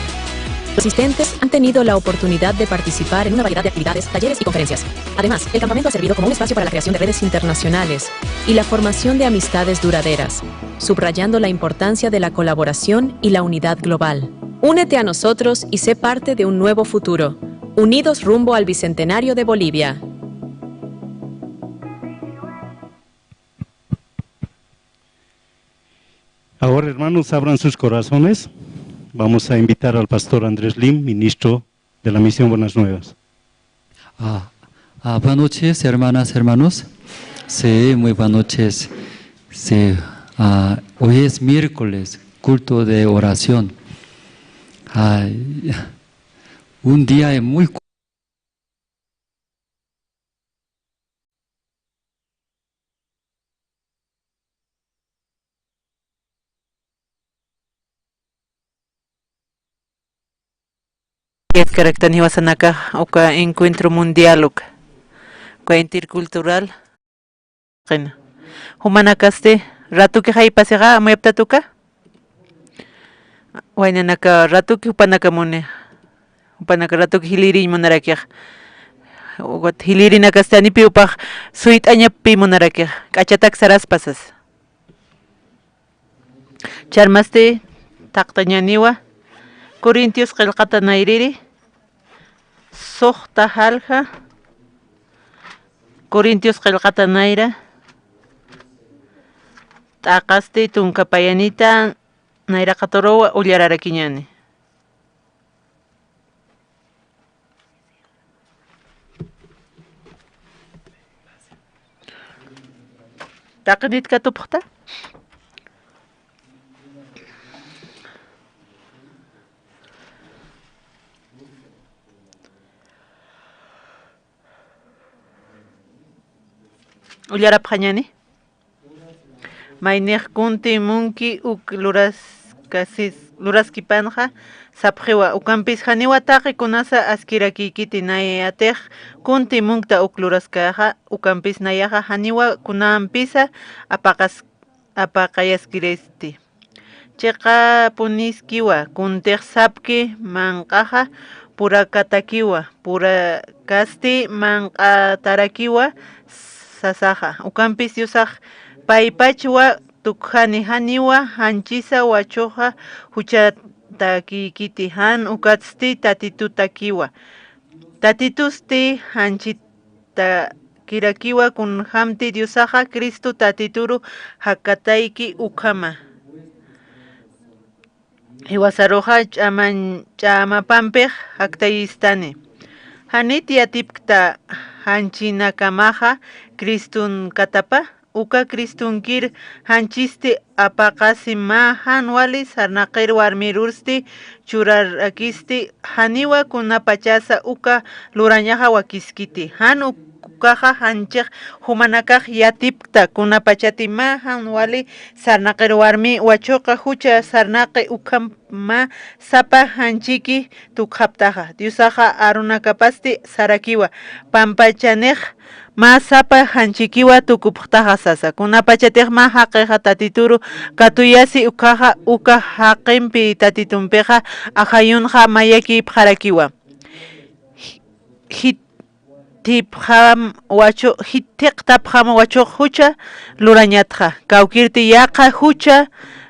Los asistentes han tenido la oportunidad de participar en una variedad de actividades, talleres y conferencias. Además, el campamento ha servido como un espacio para la creación de redes internacionales y la formación de amistades duraderas, subrayando la importancia de la colaboración y la unidad global. Únete a nosotros y sé parte de un nuevo futuro. Unidos rumbo al Bicentenario de Bolivia. Ahora, hermanos, abran sus corazones. Vamos a invitar al pastor Andrés Lim, ministro de la Misión Buenas Nuevas. Ah, ah, buenas noches, hermanas, hermanos. Sí, muy buenas noches. Sí, ah, hoy es miércoles, culto de oración. Ay, un día muy Yatkaraktan jiwasanakax uka encuentro mundial uka, uka intercultural. Qina. Jumanakasti ratuki jaypasixa amuyaptat uka. Waynanaka ratuki jupanaka muni. Jupanaka ratuki jilïriñ munarakix. Ukat jilïrinakasti janipi jupax suyt'añapi munarakix. K'achatak saraspasas. Charmasti, taqtañaniwa, Corintios qillqata nayriri, suxta jalja, Corintios qillqata nayra, t'aqasti tunka payanita, nayra qaturuwa ullararakiñani. Taqinit katupuxta. Ullarapxañani. Maynix kunti munki uk luraskasis-, luraskipanxa sapxiwa, ukampis janiwa taqi kunasa askirakïkiti, nayatix kunti munkta uk luraskäxa, ukampis nayaxa janiwa kunampisa apaqas-, apaqayaskiristi. Chiqapuniskiwa, kuntix sapki manq'axa purakatakiwa, purakasti manq'atarakiwa sasaxa. Ukampis Diosax paypachwa tukjani, janiwa janchisa wachuxa juchatakïkiti, jan ukatsti Tatitutakiwa. Tatitusti janchitakirakiwa kunjamti Diosaxa Cristo Tatituru jakatayki ukhama. Jiwasaruxa ch'aman-, ch'amapampix jaktayistani. Janit yatipkta janchinakamaxa Cristonkatapa, uka Cristonkir janchisti apaqasi mä jan wali sarnaqir warmirursti churarakisti, janiwa kunapachasa uka lurañaxa wakiskiti. Jan ukaxa janchix jumanakax yatipkta kunapachati mä jan wali sarnaqir warmi wachuqa jucha sarnaqi ukham mä sapa janchiki tukxaptaxa. Diosaxa Aaronakapasti sarakiwa, pampachanix mä sapa janchikiwa tukupxtaxa sasa. Kunapachatix mä jaqixa Tatituru katuyasi ukhaxa, uka jaqimpi Tatitumpixa ajayunxa mayakipxarakiwa. Jitipxam wachu-, jithiqtapxam wachux jucha lurañatxa. Kawkirti yaqha jucha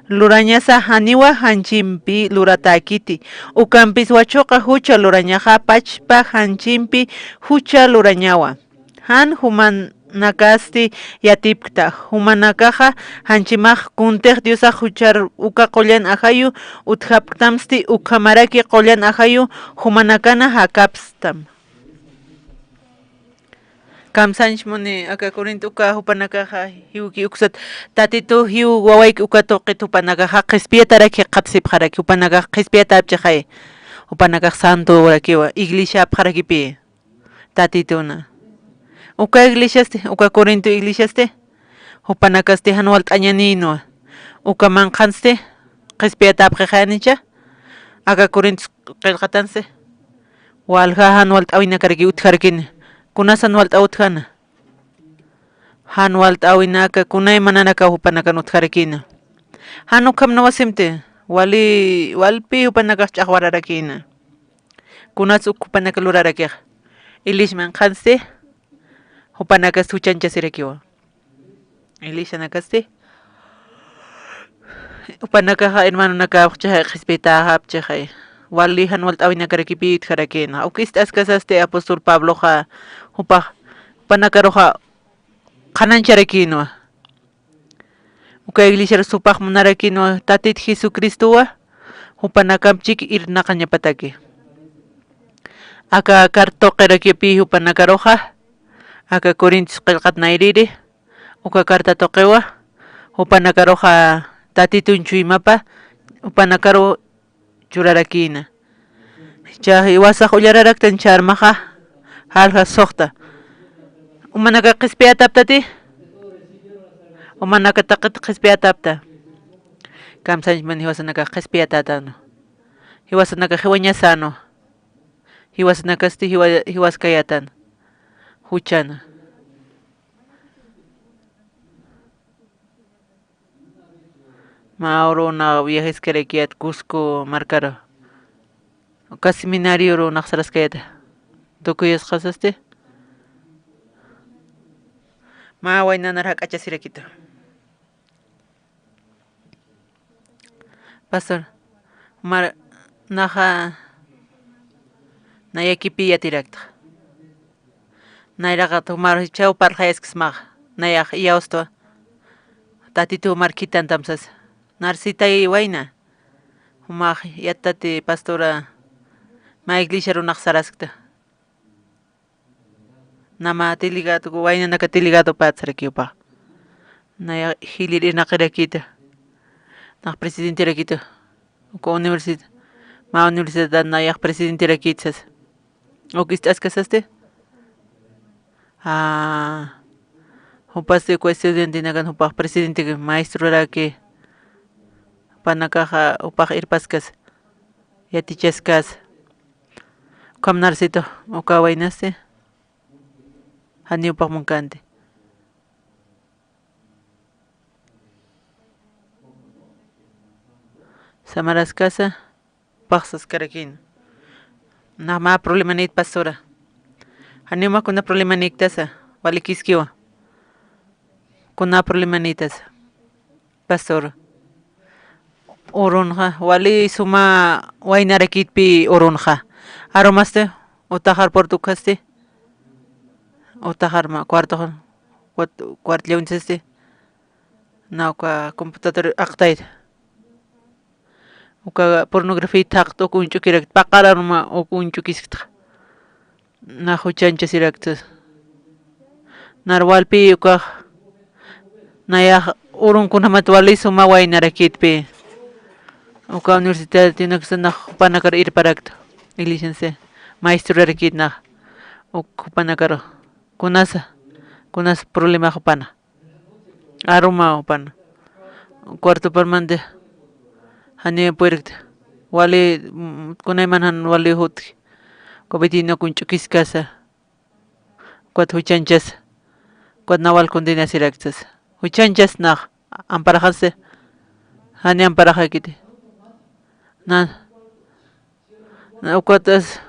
lurañasa janiwa janchimpi luratäkiti. Ukampis wachuqa jucha lurañaxa pachpa janchimpi jucha lurañawa. Jan jumanakasti yatipkta, jumanakaxa janchimax kuntix Diosax juchar uka qullan ajayu utjapktamsti, ukhamaraki qullan ajayu jumanakana jakapstam. Kamsañch muni, aka Corinto uka jupanakaxa jiwki uksat, Tatitu jiw wawayki uka tuqit jupanakaxa qhispiyataraki qhapsipxaraki, jupanakax qhispiyatäpchixay, jupanakax santorakiwa, iglesiapxarakipi. Tatituna. Uka iglesiasti, uka Corinto iglesiasti, jupanakasti jan walt'añanïnwa. Uka manqhansti, qhispiyatäpxixayanicha, aka Corinto qillqatansti, walja jan walt'äwinakaraki utjarkini. Kunas jan walt'äw utjana. Jan walt'äwinaka, kunaymananaka jupanakan utjarkina. Jan ukham nawasimti, wali, walpi jupanakax ch'axwararakina. Kunats uk jupanaka lurarakix. Iglesiaman qhansti, jupanakasti juchanchasirakiwa. Iglesianakasti, jupanakaxa hermanonakapxchixay, qhispiyatäpchixay. wali jan walt'äwinakarakipï utjarakïna. Uk ist'askasasti apóstol Pabloxa jupax, jupanakaruxa qhanañcharakïnwa. Uka iglesiar jupax munarakïnwa Tatit Jesucristowa, jupanakamp chik irnaqañapataki. Aka carta tuqirakipï jupanakaruxa, aka Corintios qillqat nayrïri, uka carta tuqiwa, jupanakaruxa Tatitun chuymapa, jupanakaru churarakïna. Jichha jiwasax ullararaktan chharmaxa, jalja suxta. Umanaka qhispiyataptati? Umanaka taqit qhispiyatapta? Kamsañchman jiwasanaka qhispiyatätanu. Jiwasanaka jiwañasanu. Jiwasanakasti jiwa-, jiwaskayätan. Juchana. Mä uruna viajeskarakiyät Cusco markaru. Uka seminario urunx saraskayäta. Tukuyasqasasti. Mä waynanar jak'achasirakitu. Pastor, mar-, naxa nayakipi yatirakta. Nayraqat jumar jichhaw parlxayaskismax, nayax iyawstwa, Tatitu jumar khitantam sasa. Narsitay wayna, jumax yattati pastora, mä iglesia runax saraskta. Nama delegado, waynanaka delegadopat sarakiw jupax. Nayax jilïr irnaqirakïta. Nax presidenterakitu. Uka universidad, mä universidad nayax presidenterakït sasa. Uk ist'askasasti? Ah, jupasti uka estudiantenakan jupax presidente maestroraki. Jupanakaxa jupax irpaskas, yatichaskas. Ukham narsitu, uka waynasti. Janiw jupax munkanti. Samaraskasa, paxsaskarakïn. Nax mä problemanït pastora. Janiw mä kuna problemanïktasa, walikiskiwa. Kuna problemanïtasa. Pastor. Urunxa, wali suma waynarakïtpi urunxa. Arumasti, utaxar puerto ukhasti. Utaxar mä cuartoxa, cuart-, cuarto llawintisasti. Na uka computador aqtayta. Uka pornografía thaqta uk uñch'ukirakta, paqar aruma uk uñch'ukiskta. Nax juchañchasirakta. Nar walpi ukax, nayax urun kunjamat wali suma waynarakïtpi. Uka universidad tinaksa nax jupanakar irparakta. Iglesiansa maestrorarakït nax. Uk jupanakar kunasa, kunasa problema jupana. Aruma jupana. Cuartoparmanta janiw purirkta. Wali, mm, kunayman jan wali jutki. Uka vecino uñch'ukiskasa. Ukat juchañchasa. Ukat nax wal condenasirakta sasa. Juchañchas nax amparaxasi. Janiw amparaxakiti. Na, na ukat as,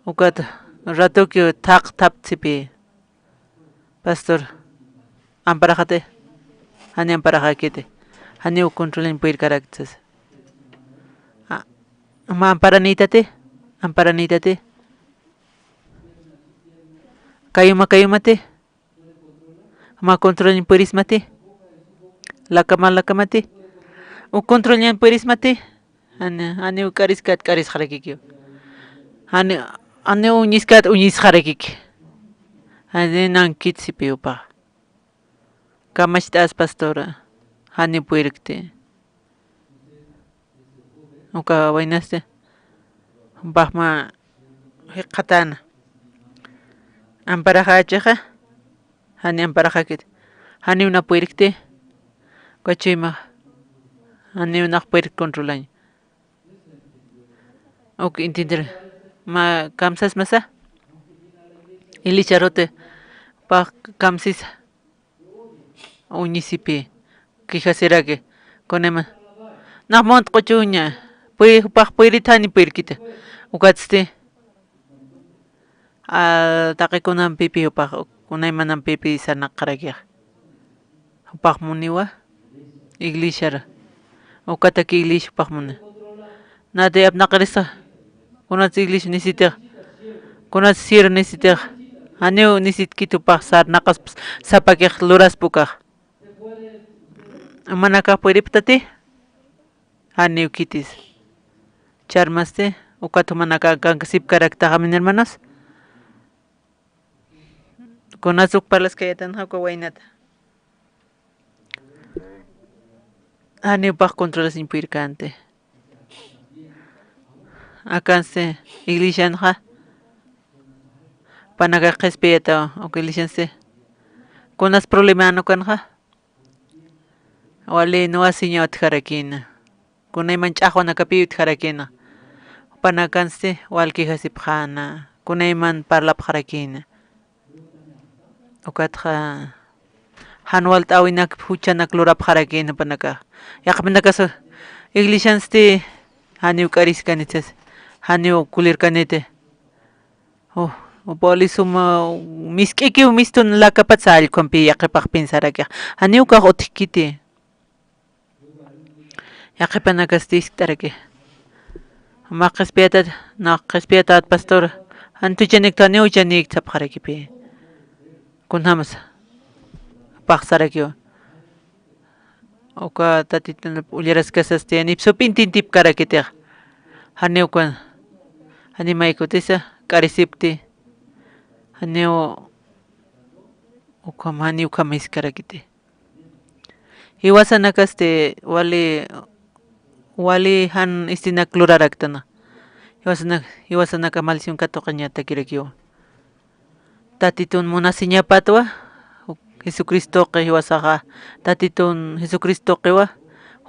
ukat ratuki thaq thaptsipi. Pastor, amparaxati, janiw amparaxakiti, janiw controlañ puyirkarakta sasa. A, mä amparanïtati, amparanïtati. Kayuma, kayumati. Mä controlañ puyirismati. Lakama, lakamati. Uk controlañ puyirismati. Jani, janiw k'ariskat k'arisxarakikiw. Jani, janiw uñiskat uñisxarakiki. Jani nankit sipi jupax. Kamacht'as pastora, janiw puyirkti. Uka waynasti, jupax mä jikxatäna. Amparaxächixa, janiw amparaxakiti. Janiw nax puyirkti. Uka chuymax, janiw nax puyirkti controlañ. Uk entiender. Mä kamsasmasa. Iglesiaruti, jupax kamsisa. Uñisipi, quejasiraki, kunayman. Nax munt'q'uchuña, puy-, jupax puyirït janiw puyirkiti. Ukatsti, a, taqi kunampipi jupax, kunaymanampipi sarnaqxarakix. Jupax muniwa, iglesiar. Ukataki iglesia jupax muni. Nati apnaqirisa. Kunats iglesia nisitix. Kunats sir nisitix. Janiw nisitkit jupax sarnaqasp sapakix luraspa ukax. Jumanakax puripxtati. Janiw khitis. Charmasti. Ukat jumanakax kankasipkaraktaxa, mis hermanos. Kunats uk parlaskayätanxa uka waynata. Janiw jupax controlasiñ purirkänti. Akansti iglesianxa. Jupanakax qhispiyätawa uka iglesiansti. Kunas probleman ukanxa. Wali nuwasiña utjarakïna. Kunayman ch'axwanakapi utjarakïna. Jupanakansti walkijasipxäna. Kunayman parlapxarakïna. Ukatxa jan walt'äwinak juchanak lurapxarakïna jupanakax. Yaqhipinakasa iglesiansti janiw k'ariskaniti sas. Janiw kulirkaniti. Jupa wali suma misk'ikiw mistun lakapatsa allkhumpï yaqhipax piensarakixa. Janiw ukax utjkiti. Yaqhipanakasti jiskt'araki. Mä qhispiyatat, nax qhispiyatat pastor. Jan tuchanikta, janiw juchanik sapxarakipï. Kunjamsa. Paxsarakiwa. Uka Tatitan ullaraskasasti, janip sup'intintipkarakitix. Janiw ukan. Janiw maykutisa, k'arisipkti. Janiw ukham, janiw ukham jiskarakiti. Jiwasanakasti wali, wali jan istinak luraraktana. Jiwasanak, jiwasanaka maldición katuqañatakirakiwa. Tatitun munasiñapatwa, Jesucristoqi jiwasaxa, Tatitun Jesucristoqiwa,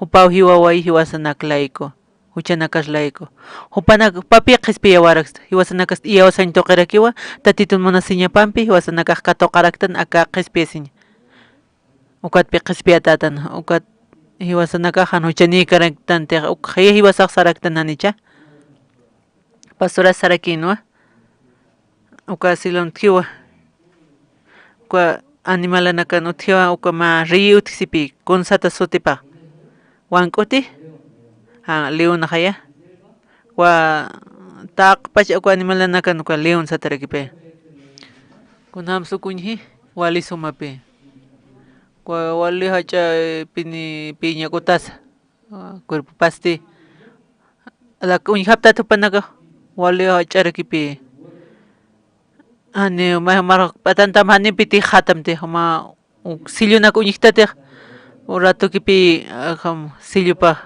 jupaw jiwaway jiwasanak layku. Juchanakas layku. Jupanak, jupapi qhispiyawaraksta. Jiwasanakasti iyawsañ tuqirakiwa, Tatitun munasiñapampi, jiwasanakax katuqaraktan aka qhispiyasiñ. Ukatpi qhispiyatätan, ukat jiwasanakax jan juchanïkaraktantix, ukxaya jiwasax saraktan janicha. Pastoras sarakïnwa. Uka silun utjiwa. Uka animalanakan utjiwa, uka mä riyi utjsipï, kunsata sutipax. Wank'uti? Ja, leonxaya. Wa taqpach uka animalanakan uka leon satarakipï. Kunjamsa uk uñji, wali sumapï. Uka wali jach'a pini piñak'utasa. Cuerpopasti. Lak uñjaptati jupanakax wali jach'arakipï. Jani, ma, marux p'atantam jani piti jatamti, juma, uk sillunak uñjtatix, u ratukipï, ajam, sillupax.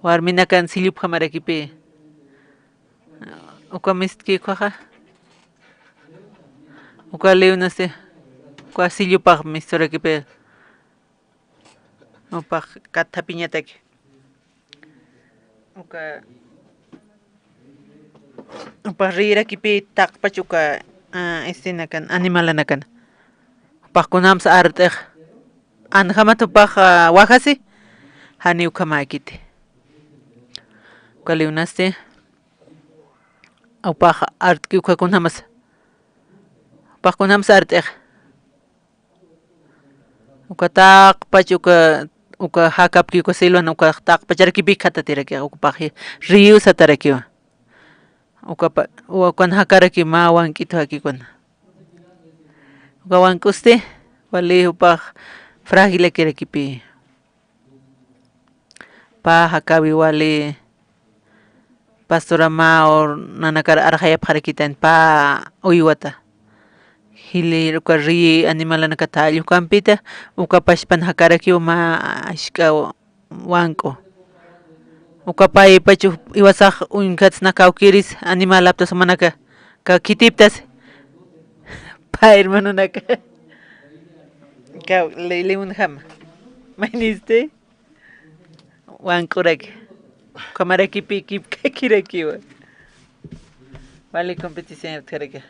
Warminakan sillupjamarakipï. Uka mistki ukhaxa. Uka leonasti. Uka sillupax misturakipï. Jupax kathapiñataki. Uka, jupax riyirakipï taqpach uka, ah, escenakan, animalanakan. Jupax kunjamsa art'ix. Anjamat jupax, ah, wajasi. Jani ukhamäkiti. Uka leonasti. Jupax art'ki uka kunjamsa. Jupax kunjamsa art'ix. Uka taqpach uka, uka jakapki uka silwan uka taqpacharakipï khatatirakix, ukapax río satarakiwa. Ukapa, ukan jakaraki mä wank'it jakikuna. Uka wank'usti, wali jupax frágilakirakipï. Pä jakäwi wali pastora mä ur nanakar arxayapxarakitan pä uywata. Jili uka riyi animalanakata alli ukampita, uka pachpan jakarakiw mä ask'a wank'u. Uka paypach jiwasax uñjatsna kawkïris animalaptas jumanaka, ka khitiptas. Pä hermanonaka. Ka le-, leonjama. Maynisti? Wank'uraki. Ukhamarakipi kipkakirakiwa. Wali competición utjaraki.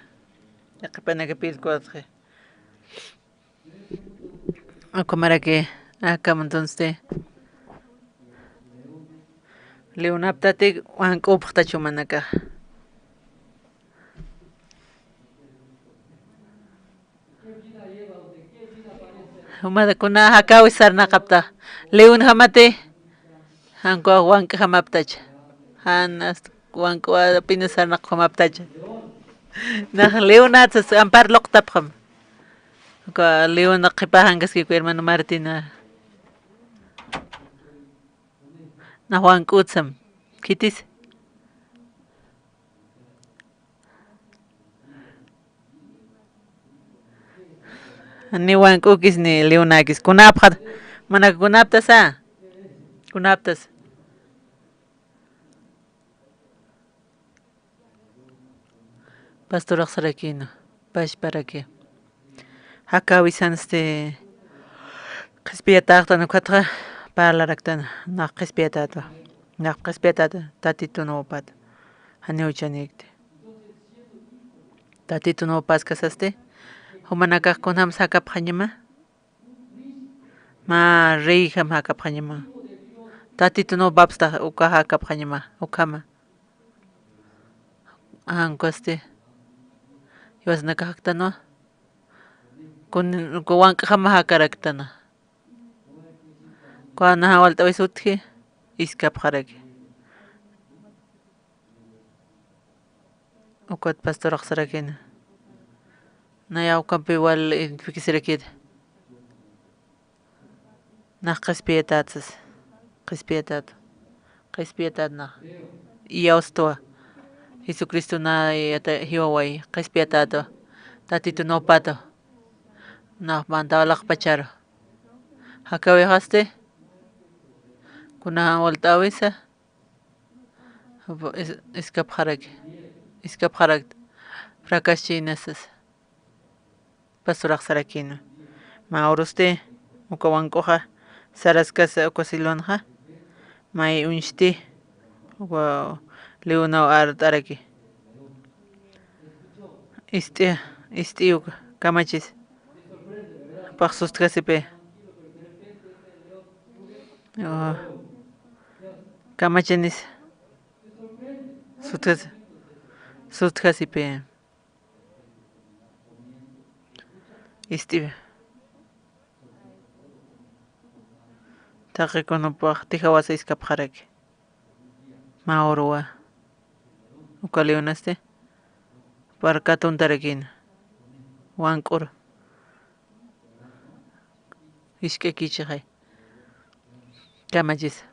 Yaqhipanakapï kuwasxi. Ukhamaraki, akam entonces. Leonaptati wank'upxtach jumanakax. Juma kuna jakäwi sarnaqapta. Leonjamati, Jan ukax wank'jamaptacha. Jan hasta wank'u apenas sarnaqjamaptacha. Nax leonatsas ampar luqtapxam. Uka leona qhipaxankaskiku hermano Martina. Nax wank'utsam. Khitis. Ni wank'ukis ni leonakis. Kunapxat. Manak kunaptasa. Kunaptas. Pastorax sarakïna, pachparaki. Jakawisansti qhispiyatäxtan ukatxa parlaraktan, nax qhispiyatätwa, nax qhispiyatätwa, Tatitun upat, janiw chanikti. Tatitun upaskasasti, jumanakax kunjams jakapxañama, mä reyjam jakapxañama. Tatitun upapsta uka jakapxañama, ukhama. Ankasti. Jiwasanakax jaktanwa. Kun, uka wank'jama jakaraktana. Kuna jan walt'awis utji, iskapxaraki. Ukat pastorax sarakïna. Nayax ukampi wal identifikasirakïta. Nax qhispiyatätsas. Qhispiyatät. Qhispiyatät nax. Iyawstwa. Jesucristo na yata jiwaway. Qhispiyatätwa. Tatitun upatwa. Nax mantawalaqpacharu. Jakawixasti. Kuna jan walt'awisa. Is-, iskapxaraki, iskapxarakta, fracaschiynasas. Pastorax sarakïna. Mä urusti, uka wank'uxa, saraskasa uka silonxa, may uñsti, uka leonaw art'araki. Ist'i, ist'i uka, kamachis. Pax sustjasipi. Oh. Kamachinis. Sutjas-, sutjasipi. Ist'i. Taqi kunupax tijawasa iskapxaraki. Mä uruwa. Uka leonasti. Parkatuntarakïna. Wank'ur. Jisk'akichixay. Kamachis.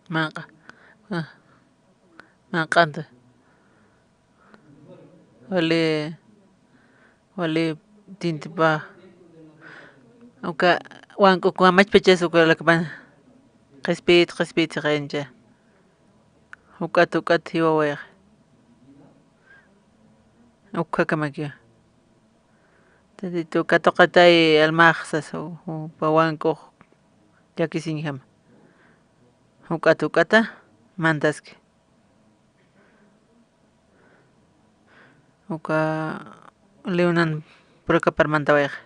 Manq'a. Ah. Manq'anta. Wali, wali tintipa. Uka wank'u kamachpachas uka lakpan. Qhispiyit, qhispiyit siqincha. Juk'at, juk'at jiwawayxa. Ukhakamaki. Tatitu katuqitay almax sas, u-, u-, upa wank'ux llakisiñjama. Juk'at, juk'ata mantaski. Uka leonan purakapar mantawayxa.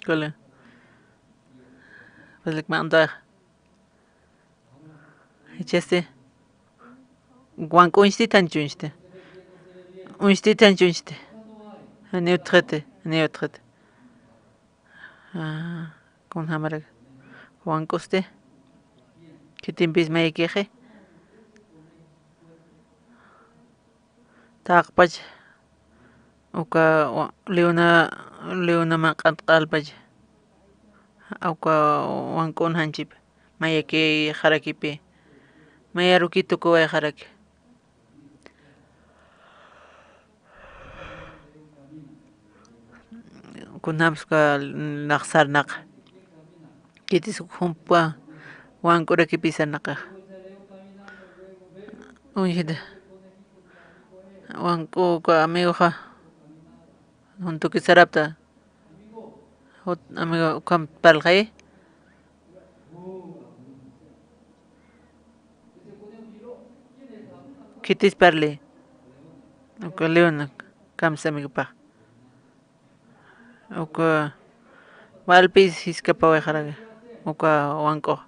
Uka leon. Paslik mantawayxa. Jichhasti, wank'u uñstita, uñsti. Uñstita, uñsti. Janiw utjiti, janiw utjiti. Ah, kunjamarak. Wank'usti. Khitimpis mayakixi. Taqpach, uka wa-, leona, leona manq'ant q'alpach, uka wank'un janchip, mayakixarakipi, mayarukitukuwayxaraki. Kunjamsa uka nax sarnaqa. Khitis jumpa wank'urakipi sarnaqax. Uñjita. Wank'u uka amigoxa. Juntuki sarapta. Jut amigo ukham parlxay. Khitis parli. Uka leona kamsa amigopax. Uka walpis jiskapawayxaraki, uka wank'ux.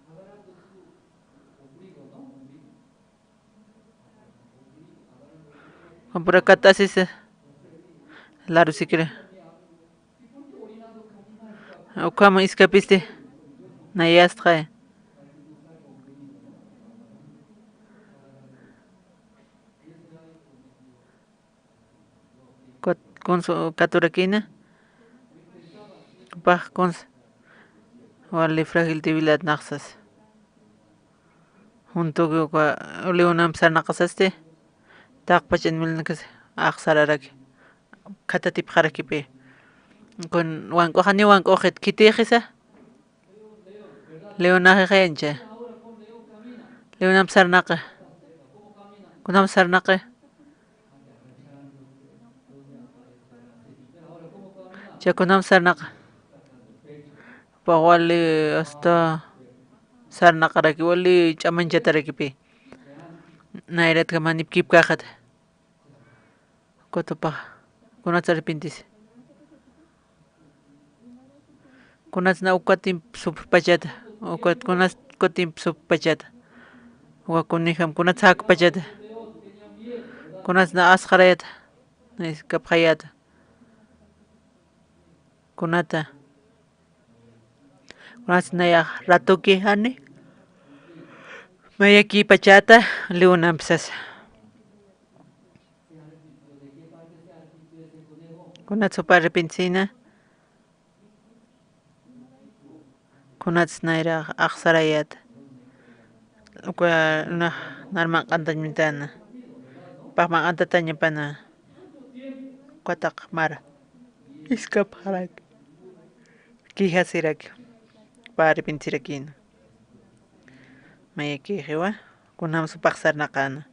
Ukampura kat'asisa, larusikiri. Ukham iskapisti, nayastxay. kunsa katurakïna, jupax kunsa wali frágil debilidad nax sasa. Juntuki uka leonamp sarnaqasasti, taqpach animalnakas axsararaki, khatatipxarakipï. Kun wank'uxani wank'uxit khitïxisa, leonaxixayancha. Leonamp sarnaqi. Kunamp sarnaqi. Cha kunamp sarnaqa. Jupax wali asta sarnaqaraki, wali ch'amañchatarakipï. Nayratkama nipkipkäxata. Ukat jupax kunats arrepentisi. Kunats na ukatimp supxpachata, ukat kunats ukatimp supxpachata. Uka kunixam kunats jakpachata. Kunats na asxarayata, na iskapxayata. Kunata. Kunats nayax ratuki jani mayakïpachata leonamp sasa. Kunats jupa arrepentisina, kunats nayrax axsarayäta. Uka nax nar manq'antañ mintana, pax manq'antatañapana, ukataq mara iskapxaraki, quejasiraki, jupa arrepentisirakïna. Mayakïxiwa, kunjams jupax sarnaqäna.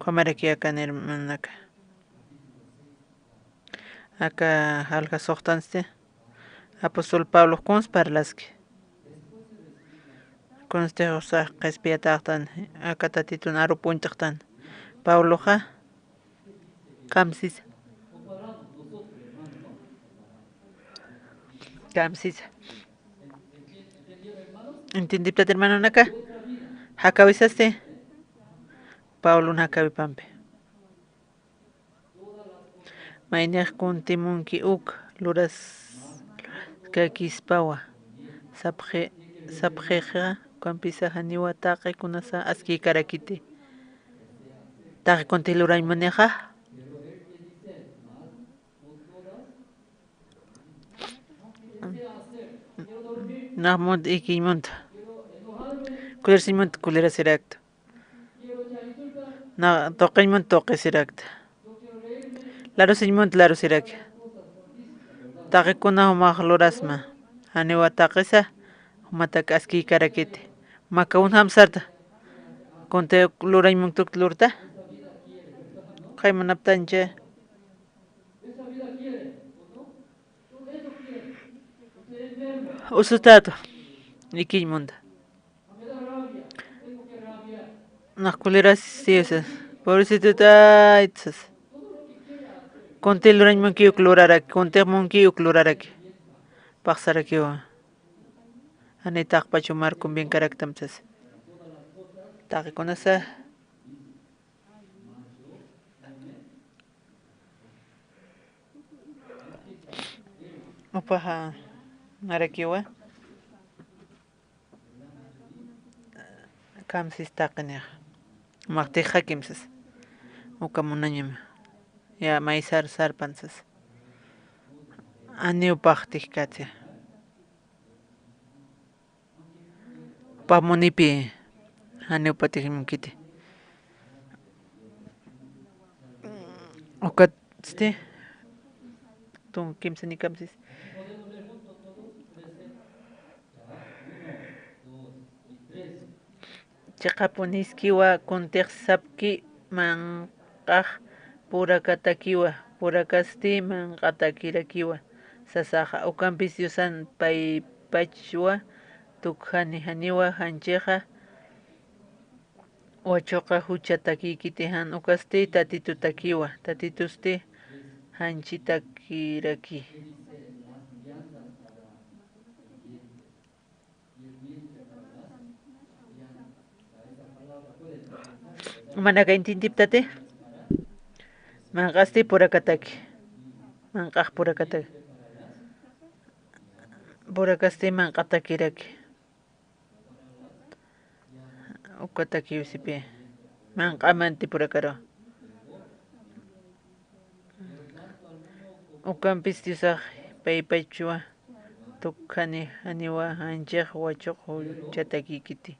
Ukhamarakiw akan hermanaka. Aka jalja suxtansti, apóstol Pablox kuns parlaski. Kunsti jusax qhispiyatäxtan, aka Tatitun arup uñt'xtan. Pabloxa kamsisa. Kamsisa. Entiendiptat hermanonaka. Jakäwisasti. Pablon jakäwipampi. Maynix kunti munki uk luras, luraskakispawa. Sapxi, sapxixa, ukampisa janiwa taqi kunasa askïkarakiti. Taqi kunti lurañ munixa. Nax munt ikiñ munt. Kulirasiñ munt kulirasirakta. Na tuqiñ munt tuqisirakta. Larusiñ munt larusiraki. Taqikuna jumax lurasma. Janiwa taqisa, jumatak askïkarakiti. Makawun jamsarta. Kunti lurañ munt uk lurta. Ukhay munaptancha. Usutätu, ikiñ munta. Nax kulirasisas, pobrecitutayt sas. Kunti lurañ munki uk luraraki, kuntix munki uk luraraki. Paxsarakiwa. Jani taqpach jumar convienkaraktam sas. Taqikunasa. Jupaxa narakiwa. Kamsis taqinix. Jumax tixakim sas. Uka munañama. Ya maysar sarpan sas. Janiw pax tixkatsa. Jupax munipi, janiw patix munkiti. Ukatsti, tun kimsa nikamsis. Chiqapuniskiwa kuntix sapki manq'ax purakatakiwa, purakasti manq'atakirakiwa sasaxa, ukampis Diosan paypachwa tukjani janiwa janchixa, wachuqa juchatakïkiti jan ukasti Tatitutakiwa, Tatitusti janchitakiraki. Manaka entiendiptati. Manq'asti purakataki. Manq'ax purakataki. Purakasti manq'atakiraki. Ukatakiw sipi. Manq'amanti purakaru. Ukampis Diosax paypachwa tukhani janiwa janchix wachuq juchatakïkiti.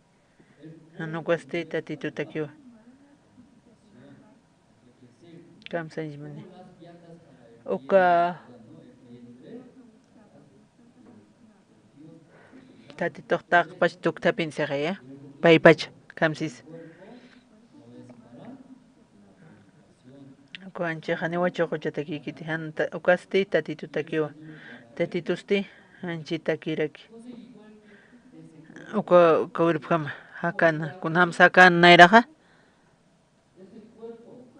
Jan ukasti Tatitutakiwa. Kamsañchmuni. Uka Tatitux taqpach tukthapin sixiya. Paypach kamsis. Uka janchix janiwa chuquchatakïkiti, jan ta-, ukasti Tatitutakiwa. Tatitusti janchitakiraki. Uka, uka wirpjama jakana, kunjamsa jakana nayraxa.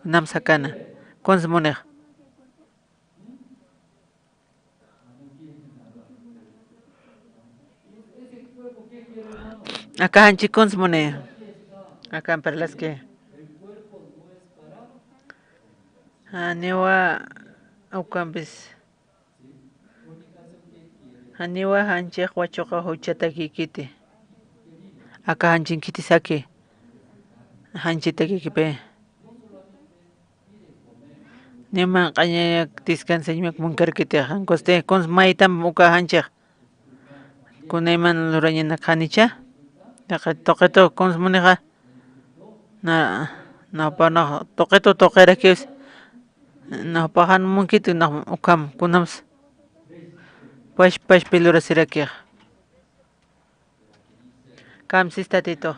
Kunjamsa jakana. Kuns munixa. Aka janchi kuns muni. Aka amparlaski. Janiwa ukampis. Janiwa janchix wachuqa juchatakïkiti. Aka janchin khitisaki. Janchitakïkipi. Niman q'añayak descansañmak munkarkiti, jan kusti kuns maytam uka janchix. Kunayman lurañanak janicha. Yaqi tuqitu kuns munixa. Na, nawpa nax tuqitu tuqirakiws. Nawpa jan munkiti nax ukham kunams. Pash, pashpi lurasirakix. Kamsis Tatitux.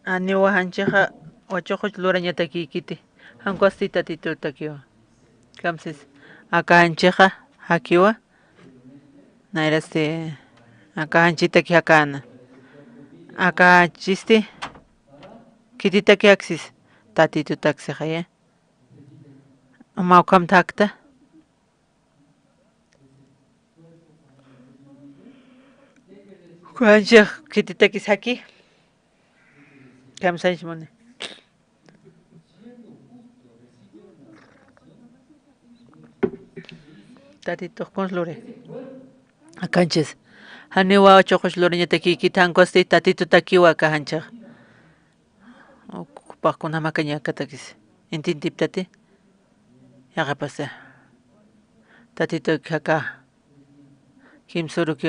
Janiwa janchixa wachuq juch lurañatakïkiti. Jan ukasti Tatitutakiwa. Kamsis. Aka janchixa jakiwa. Nayrasti aka janchitaki jakana. Aka janchisti khititaki jaksis. Tatitutak sixaya. Uma ukham thakta. Uka janchix khititakis jaki. Kamsañchmuni. Tatitux kuns luri. Aka janchis. Janiwa wachuq juch lurañatakïkiti, jan ukasti Tatitutakiwa aka janchix. Ukpax kunjam jakañakatakis. Entiendiptati. Yaqipasa. Tatituki jaka. Kimsuruki.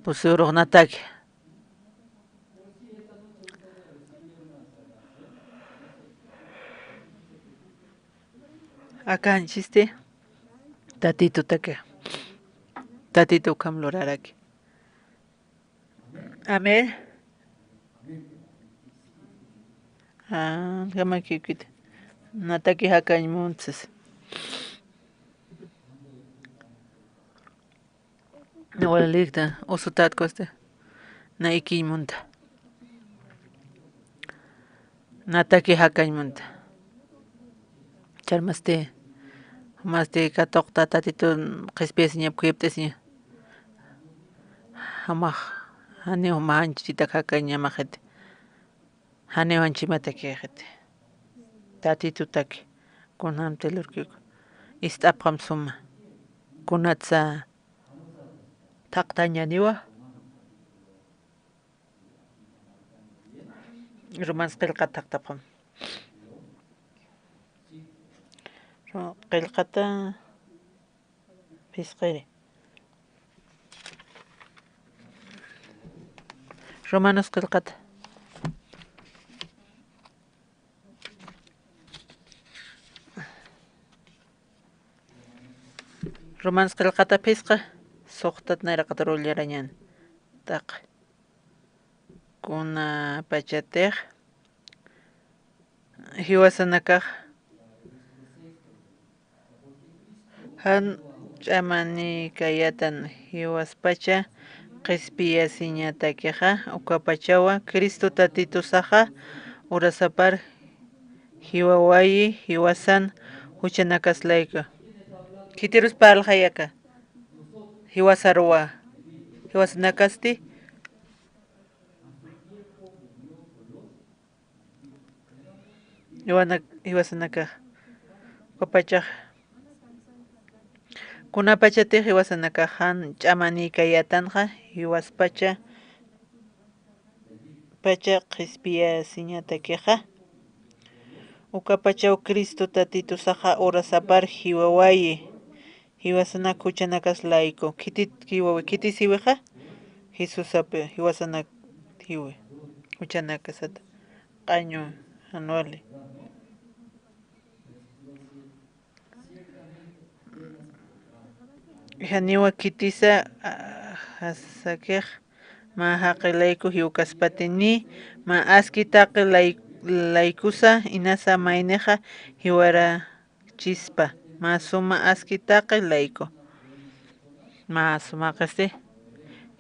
Pusurux nataki. Aka janchisti. Tatitutaki. Tatitu ukham luraraki. Amén. Ah, kamakiwkit. Nataki jakañ muntsas. Na walalikta, usutat kusti. Na ikiñ munta. Nataki jakañ munta. Charmasti, masti katuqta Tatitun qhispiyasiñap khuyapt'asiña. Jamax, janiw juma janchitak jakañamaxiti. Janiw janchimatakixiti. Tatitutaki, kunjamti lurkiku. Ist'apxam suma. Kunatsa thaqtañaniwa. Romanos qillqata thaqtapxam. Ro-, qillqata phisqiri. Romanos qillqata. Romanos qillqata phisqa, suxtat nayraqata rullarañan. Taq. Kunapachatix jiwasanakax jan ch'amanïkayätan jiwaspacha qhispiyasiñatakixa, ukapachawa Cristo Tatitusaxa urasapar jiwawayi jiwasan juchanakas layku. Khitirus parlxay aka jiwasaruwa, jiwasanakasti jiwana-, jiwasanakax. Ukapachax kunapachatix jiwasanakax jan ch'amanïkayätanxa, jiwaspacha pacha qhispiyasiñatakixa, Ukapachaw Cristo Tatitusaxa urasapar jiwawayi, jiwasanak juchanakas layku. Khitit jiwawi, khitisiwixa? Jesusapi, jiwasanak jiwi, juchanakasata. Q'añu, jan wali. Janiwa khitisa, a, jasakix, mä jaqi layku jiwkaspati ni, mä aski taqi lay-, laykusa, inasa maynixa jiwarachispa, mä suma aski taqi layku. Mä sumaqisi,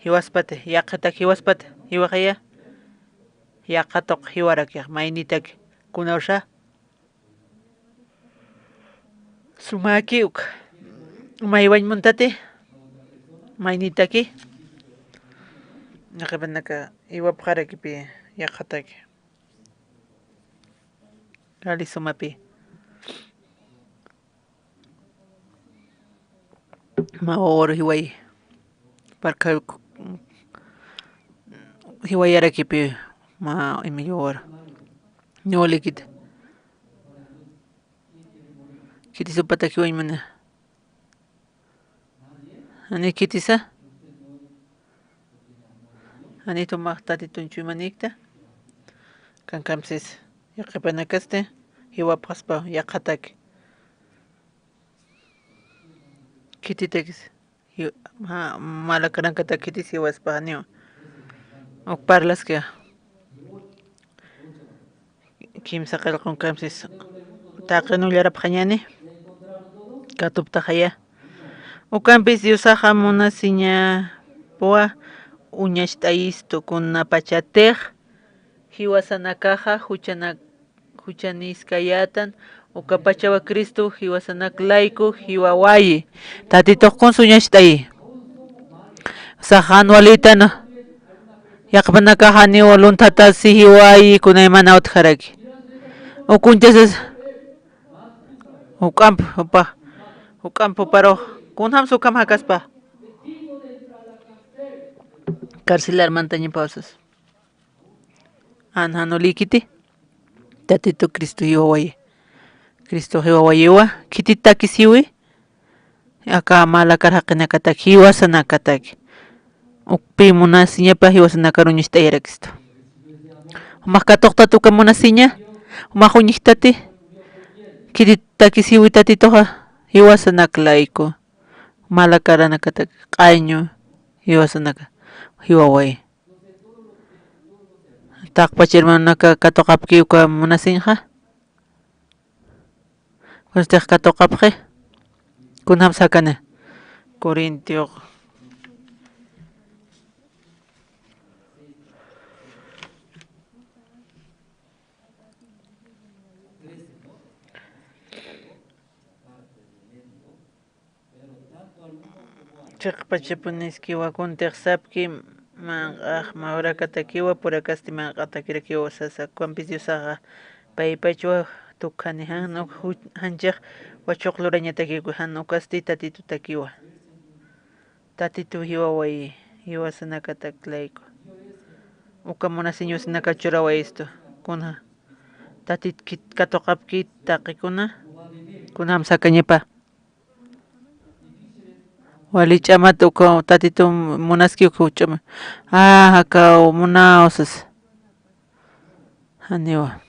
jiwaspati, yaqhitak jiwaspati, jiwaxaya, yaqha tuq jiwarakix, maynitaki, kunawsa. Sumäki uk. Maywañ muntati. Maynitaki. Yaqhipanaka iwapxarakipi yaqhataki. Kali sumapi. Mä wawar jiway. Parka jiwayarakipi mä imillwawar. Ñulikit. Khitisupatakiwañ mana. Jani khitisa. Jani tumaq Tatitun chuymanikta. Kankamsis yaqhipanakasti jiwapxaspa yaqhataki. Khititakis. Yu-, ja, malakarankatak khitis jiwaspa janiw. Uk parlaski. Kimsa qillqunkamsis taqi nullarapxañani. Katuptaxaya. Ukampis Diosaxa munasiñapuwa uñacht'ayistu kunapachatix jiwasanakaxa juchanak juchaniskayätan, ukapachawa Cristo jiwasanak layku jiwawayi. Tatitux kun suñacht'ayi. Saxan walitan yaqhipanakax janiw lunthatasi jiwayi kunaymana utjaraki. Ukunchasas juk'amp jupa, juk'amp juparux kunjamsa ukham jakaspa. Carcelar mantañapaw sas. Jan jan uliykiti. Tatitu Cristo jiwawayi. Cristo jiwawayiwa. Khititakisiwi. Aka malakar jaqinakatak jiwasanakatak. Ukpi munasiñapa jiwasanakar uñacht'ayarakistu. Jumax katuqtati uka munasiña. Jumax uñjtati. Khititakisiwi Tatituxa. Jiwasanak layku. Malakaranakatak q'añu. Jiwasanaka. Jiwawayi. Taqpach hermanonaka katuqapki uka munasiñxa. Kunstix katuqapxi. Kunjamsa jakani. Corintiox. Chiqpachapuniskiwa kuntix sapki manq'ax mä urakatakiwa, purakasti manq'atakirakiwa sasa, ukampis Diosaxa paypachwa tukhani jan uk ju-, janchix wachuq lurañatakiku, jan ukasti Tatitutakiwa. Tatitu jiwawayi, jiwasanakatak layku. Uka munasiñasanaka churawayistu. Kuna Tatit kit-, katuqapki taqikuna, kunjamsa jakañapa. Wali ch'amat uka Tatitu munaski uka ch'ama. Ah, jakaw munaw sas. Janiwa.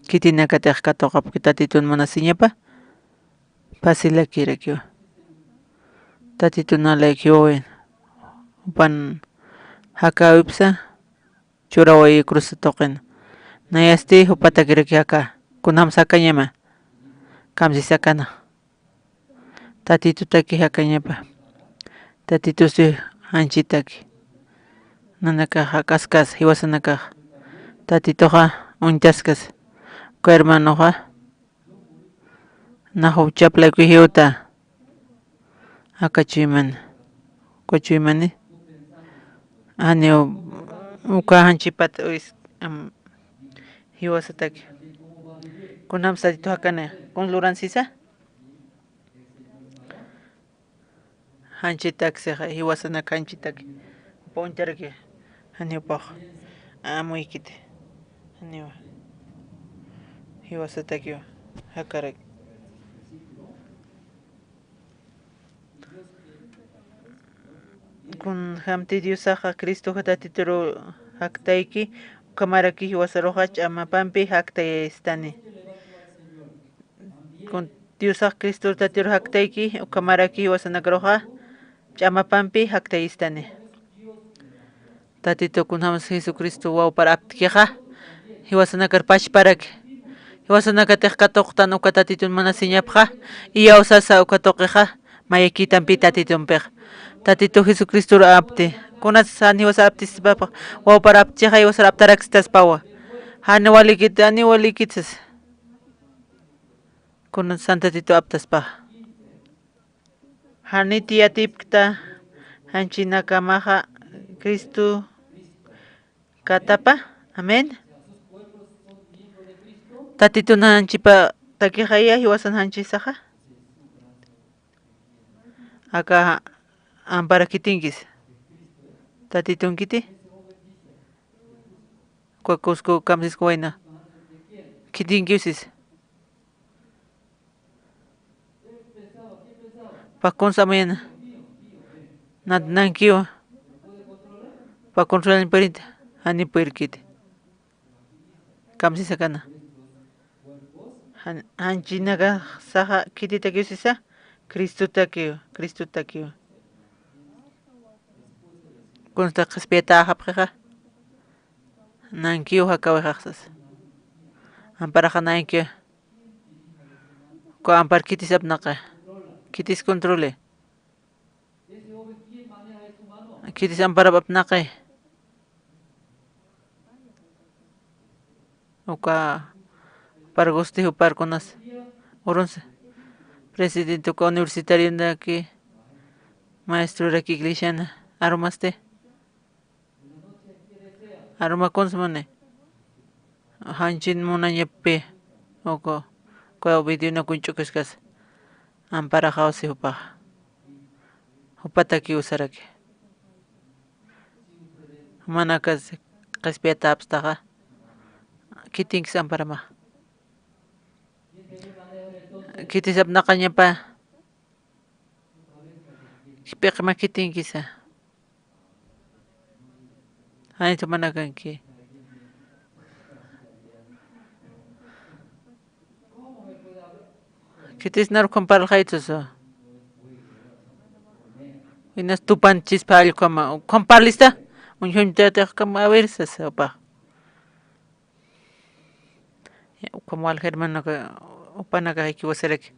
Khitinakatix katuqapki Tatitun munasiñapa. Facilakirakiwa. Tatitun alaykiwa win. Jupan jakawipsa. Churawayi cruz tuqin. Nayasti jupatakiraki jaka. Kunjamsa jakañama. Kamsisa jakana. Tatitutaki jakañapa. Tatitusi janchitaki. Nanakax jakaskas, jiwasanakax. Tatituxa uñtaskas. Uka hermanoxa. Nax juchap layku jiwta. Aka chuymani. Uka chuymani. Janiw uka janchipat uis, am, jiwasataki. Kunjamsa Tatitu jakani. Kun luransisa. Janchitaksixa, jiwasanak janchitak. Jupa uñtaraki. Janiw pax. Amuykiti. Janiwa. Jiwasatakiw jakarak. Kunjamti Diosaxa Cristoxa Tatituru jaktayki, ukhamaraki jiwasaruxa ch'amapampi jaktayayistani. Kun Diosax Cristor Tatituru jaktayki, ukhamaraki jiwasanakaruxa ch'amapampi jaktayistani. Tatitu kunjams Jesucristo wawpar aptkixa, jiwasanakar pachparaki. Jiwasanakatix katuqtan uka Tatitun munasiñapxa, iyawsasa uka tuqixa, mayakïtampi Tatitumpix. Tatitu Jesucristor apti. Kunas jan jiwasar aptispapax, wawpar aptixa jiwasar aptarakstaspawa. Jan walikit, jan walikit sas. Kunas jan Tatitu aptaspaxa. Janit yatipkta, janchinakamaxa Cristo katapa. Amén. Tatitun janchipatakixa, jiwasan janchisaxa. Aka ampara khitinkis. Tatitunkiti. Uka Cusco kamsiska wayna. Khitinkiw sisa. Pä kunsa amuyana. Nat nankiwa. Pä controlañ purita. Jani purkiti. Kamsisakana. Jan-, janchinakasaxa khititakiw sisa. Cristotakiw, Cristotakiw. Kunsa qhispiyatäxapxixa. Nankiw jakawixax sasa. Amparaxa nankiw. Uka ampar khitis apnaqi. Khitis controli. Khitis amparap apnaqi. Uka pargusti jupar kunas. Urunsa. Presidente uka universitarionaki. Maestroraki iglesiana. Arumasti. Arumakunsmuni. Janchin munañapi. Uku. Uka videona kunch'ukuskas. Amparaxawsi jupaxa. Jupatakiw saraki. Manakas qhispiyatäpstaxa. Khitinkis amparamax. Khitis apnaqañapa. Jip'iqma khitinkisa. Janit jumanakanki. Khitis nar ukham parlxaytusa. Inas tupanchispa allkhama. Ukham parlista. Uñjuntatix ukham a ver sasa jupax. Ukham walja hermanaka, jupanakax jiwasaraki.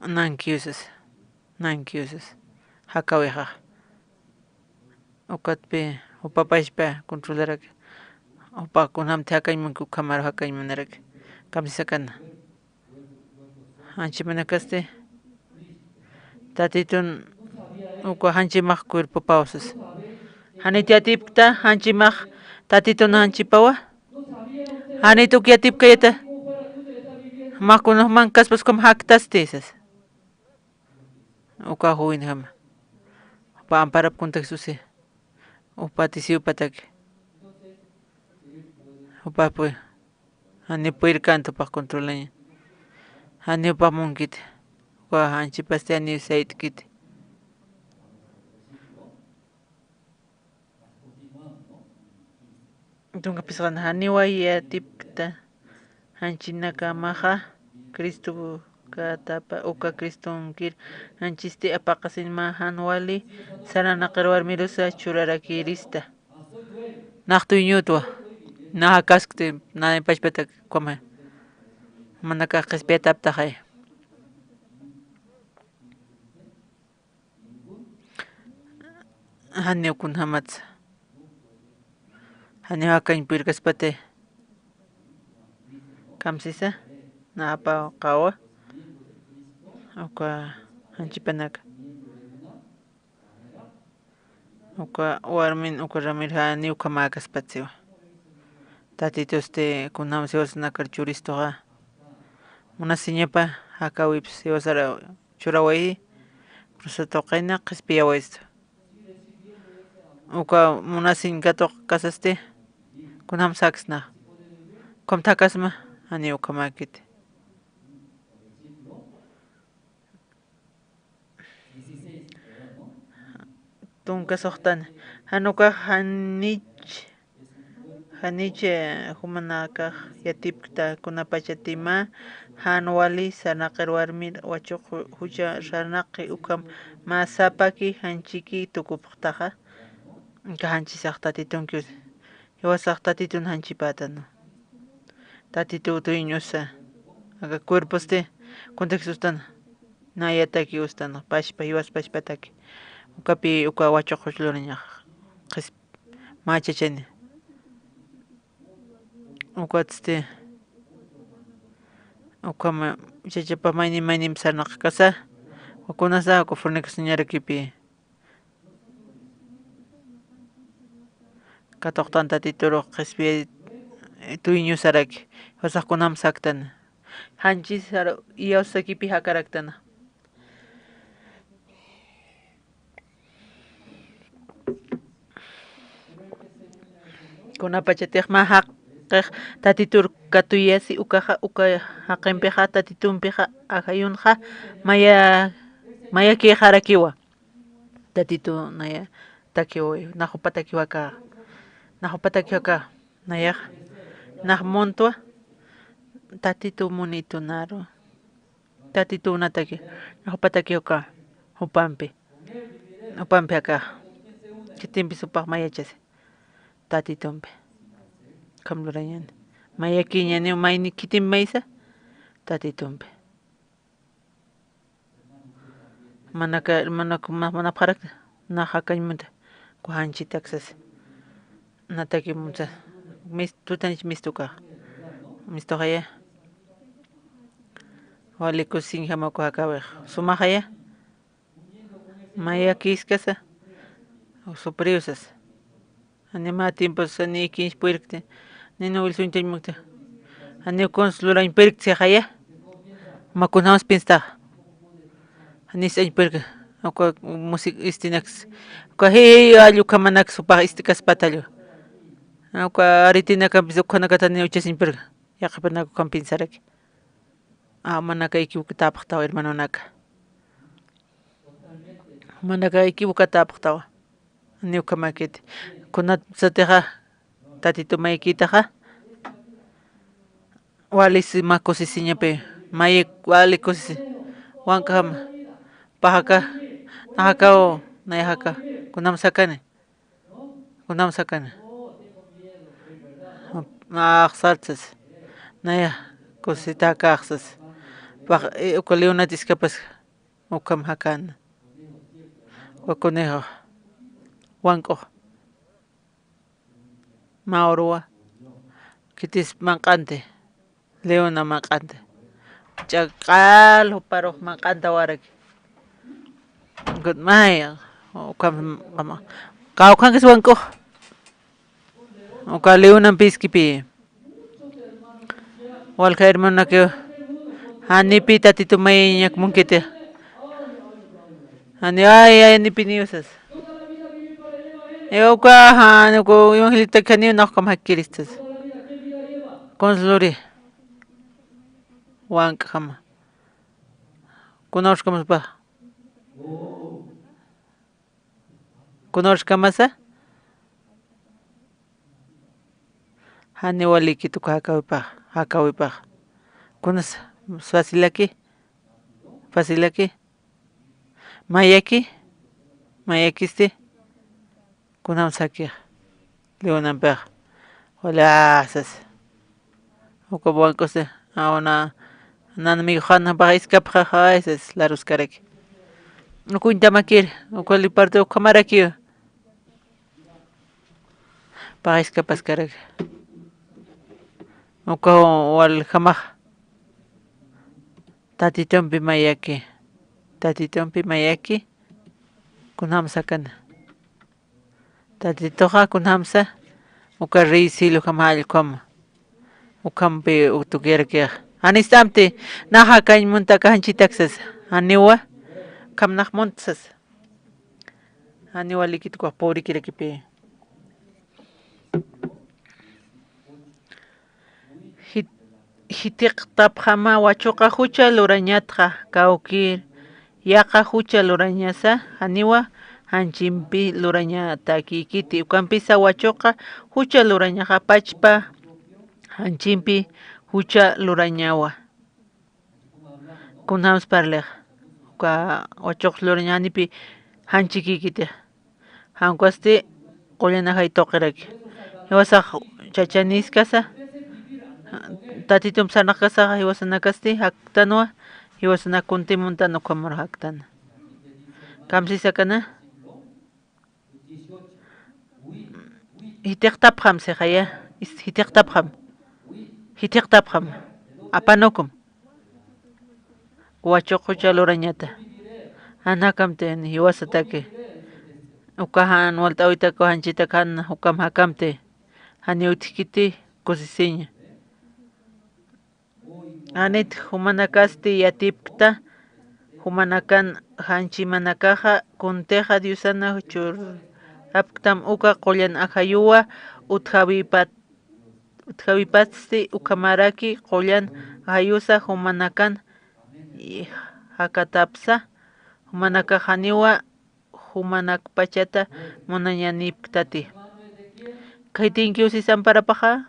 Nankiw sasa. Nankiw sasa. Jakawixa. Ukatpi, jupa pachpa controlaraki. Jupa kunjamti jakañ munki ukhamar jakañ munaraki. Kamsisakana. Janchimanakasti. Tatitun uka janchimax cuerpopaw sasa. Janit yatipkta janchimax Tatitun janchipawa. Janit uk yatipkayata. Mä kuna jumankaspas ukham jaktasti sasa. Uka juwinjama. Jupa amparapkuntak susi. Jupa tisiw pataki. Jupapi. Jani puyrkänti jupax controlaña. Jani jupax munkiti. Uka janchipasti jani sayt'kiti. Tunka phisqan janiw yatipkta, janchinakamaxa Cristo katapa, uka Cristonkir janchisti apaqasin mä jan wali saranaqir warmirusa churarakirista. Nax tuñutwa, naxa kaskti, nayan pachpatak ukhama. Manakax qhispiyataptaxay. Janiw kunjamatsa. Janiw jakañ puyrkaspati. Kamsisa, naxa pä qawa. Uka janchipanaka. Uka warmin, uka ramir janiw ukhamäkaspatsiwa. Tatitusti kunjams jiwasanakar churistuxa. Munasiñapa, jakäwips jiwasar churawayi, prosa tuqina qhispiyawayistu. Uka munasiñ katuqkasasti, kunjams jaksna. Ukham thakasma, Jani ukhamäkiti. Tunka suxtan. Jan ukax janich, janich, eh, jumanakax yatipkta kunapachatima, jan wali sarnaqir warmir wachuq ju-, jucha sarnaqi ukham mä sapaki janchiki tukupxtaxa. Aka janchisax Tatitunki, jiwasax Tatitun janchipätana. Tatitu dueñosa. Aka cuerposti kuntiksustana. Nayataki ustana. Pachpa, jiwas pachpataki. Ukapi, uka wachuq juch lurañax. Qis-, mä chachani. Ukatsti. Ukhama chachapa mayni, maynim sarnaqkasa. Wakunasa, uka fornicacionarakipi. Katuqtan Tatiturux qhispiyay, eh, dueñosaraki. Jiwasax kunam saktana. Janchisar iyawsakipi jakaraktana. Kunapachatix mä jaqix Tatitur katuyasi ukaxa, uka jaqimpixa, Tatitumpixa, ajayunxa, maya, mayakixarakiwa. Tatitu naya takiw, nax jupatakiw aka, nax jupatakiw aka, nayax, nax muntwa, Tatitu munitunaru, Tatitunataki, nax jupatakiw aka, jupampi, jupampi aka, khitimpi supax mayachasi, Tatitumpi, ukham lurañani, mayakiñaniw mayni khitimpi maysa, Tatitumpi. Manaka, manaka, ma-, manapxarak, nax jakañ munta, uka janchitaksas. Nataki munta, mis-, tutanich mistuka. Mistuxaya. Wali kusiñjama uka jakawix. Sumaxaya. Mayakiskasa. Supriwsas. Jani mä tiempos jani ikiñs purirkti, nina wilsuñtañ mukta. Jani kuns lurañ purirkti sixaya. Ma kunjams pinstax. Jani ist'añ purirka. Uka musik istinaks. Uka jiy all ukhamanaks jupax ist'kaspatalla. Uka aritinakampis ukhanakata ni uchasiñ purirka. Yaqhipanak ukham pinsaraki. A, manaka equivocatäpxtawa, hermanonaka. Manaka equivocatäpxtawa. Ni ukhamäkiti. Kunat satixa, Tatitu maykitaxa. Wali si ma kusisiñapi. Mayi wali kusisi. Wank'jama. Paxaka. Naxakaw. Nayaxaka. Kunam sakani. Kunam sakani. Axsatsas. Naya. Kusitaka axsas. Pax, e, uka leonat iskapas. Ukham jakana. Uka conejo. Wank'ux. Mä uruwa. Khitis manq'anti. Leona manq'anti. Ch'aqal juparux manq'antawaraki. Good may. Ukham, kawkhankis wank'ux. Uka leonampi iskipi. Walja hermanonakiw, janipi Tatitu mayañak munkiti. Jani, ay, ay, janipi niwsas. Iwa uka, jani, uka evangeliotak janiw nax ukham jakiristas. Kuns luri. Wank'jama. Kuna urskamaspa. Kuna urkamasa? Jani walikit uka jakawipax, jakawipax. Kunas facilaki, facilaki. Mayaki, mayakisti. Kunam sakix. Leonampixa. Wali asas. Uka wank'usti, awna, nan miyuxan pax iskapxaxa, esas laruskaraki. Ukuñtamakir, uka liparte ukhamarakiw. Pax iskapaskaraki. Uka waljamax. Tatitumpi mayaki. Tatitumpi mayaki. Kunam sakana. Tatituxa kunjamsa, uka rey cielo jam jallq'uma. Ukhampi utukirakixa. Janist'amti, naxa kañ munta aka janchitaksas. Janiwa, ukham nax muntsas. Janiwa likitukax purikirakipi. Jit-, jithiqtapxama wachuqa jucha lurañatxa, kawkïr yaqa jucha lurañasa, janiwa janchimpi lurañatäkïkiti. Ukampisa wachuqa jucha lurañaxa, pachpa janchimpi jucha lurañawa. Kunjams parlixa, uka wachuqs luraña janipi janchikïkiti. Jan ukasti qullan ajay tuqiraki. Jiwasax chachaniskasa, Tatitump sarnaqkasaxa jiwasanakasti jaktanwa, jiwasanak kuntimuntan ukhamar jaktana. Kamsisakana, jithiqtapxam sixaya, is-, jithiqtapxam, jithiqtapxam, apanukum. Wachuq jucha lurañata. Jan jakamti, jiwasataki. Uka jan walt'äwitak, janchitak jan ukam jakamti. Janiw utjkiti kusisiña. Janit jumanakasti yatipkta, jumanakan janchimanakaxa, kuntixa Diosana churapktam uka qullan ajayuwa, utjawipat utjawipatsti ukhamaraki qullan ajayusa jumanakan jakatapsa, jumanakax janiwa jumanakpachata munañanipktati. Khitinkiw sis amparapaxa,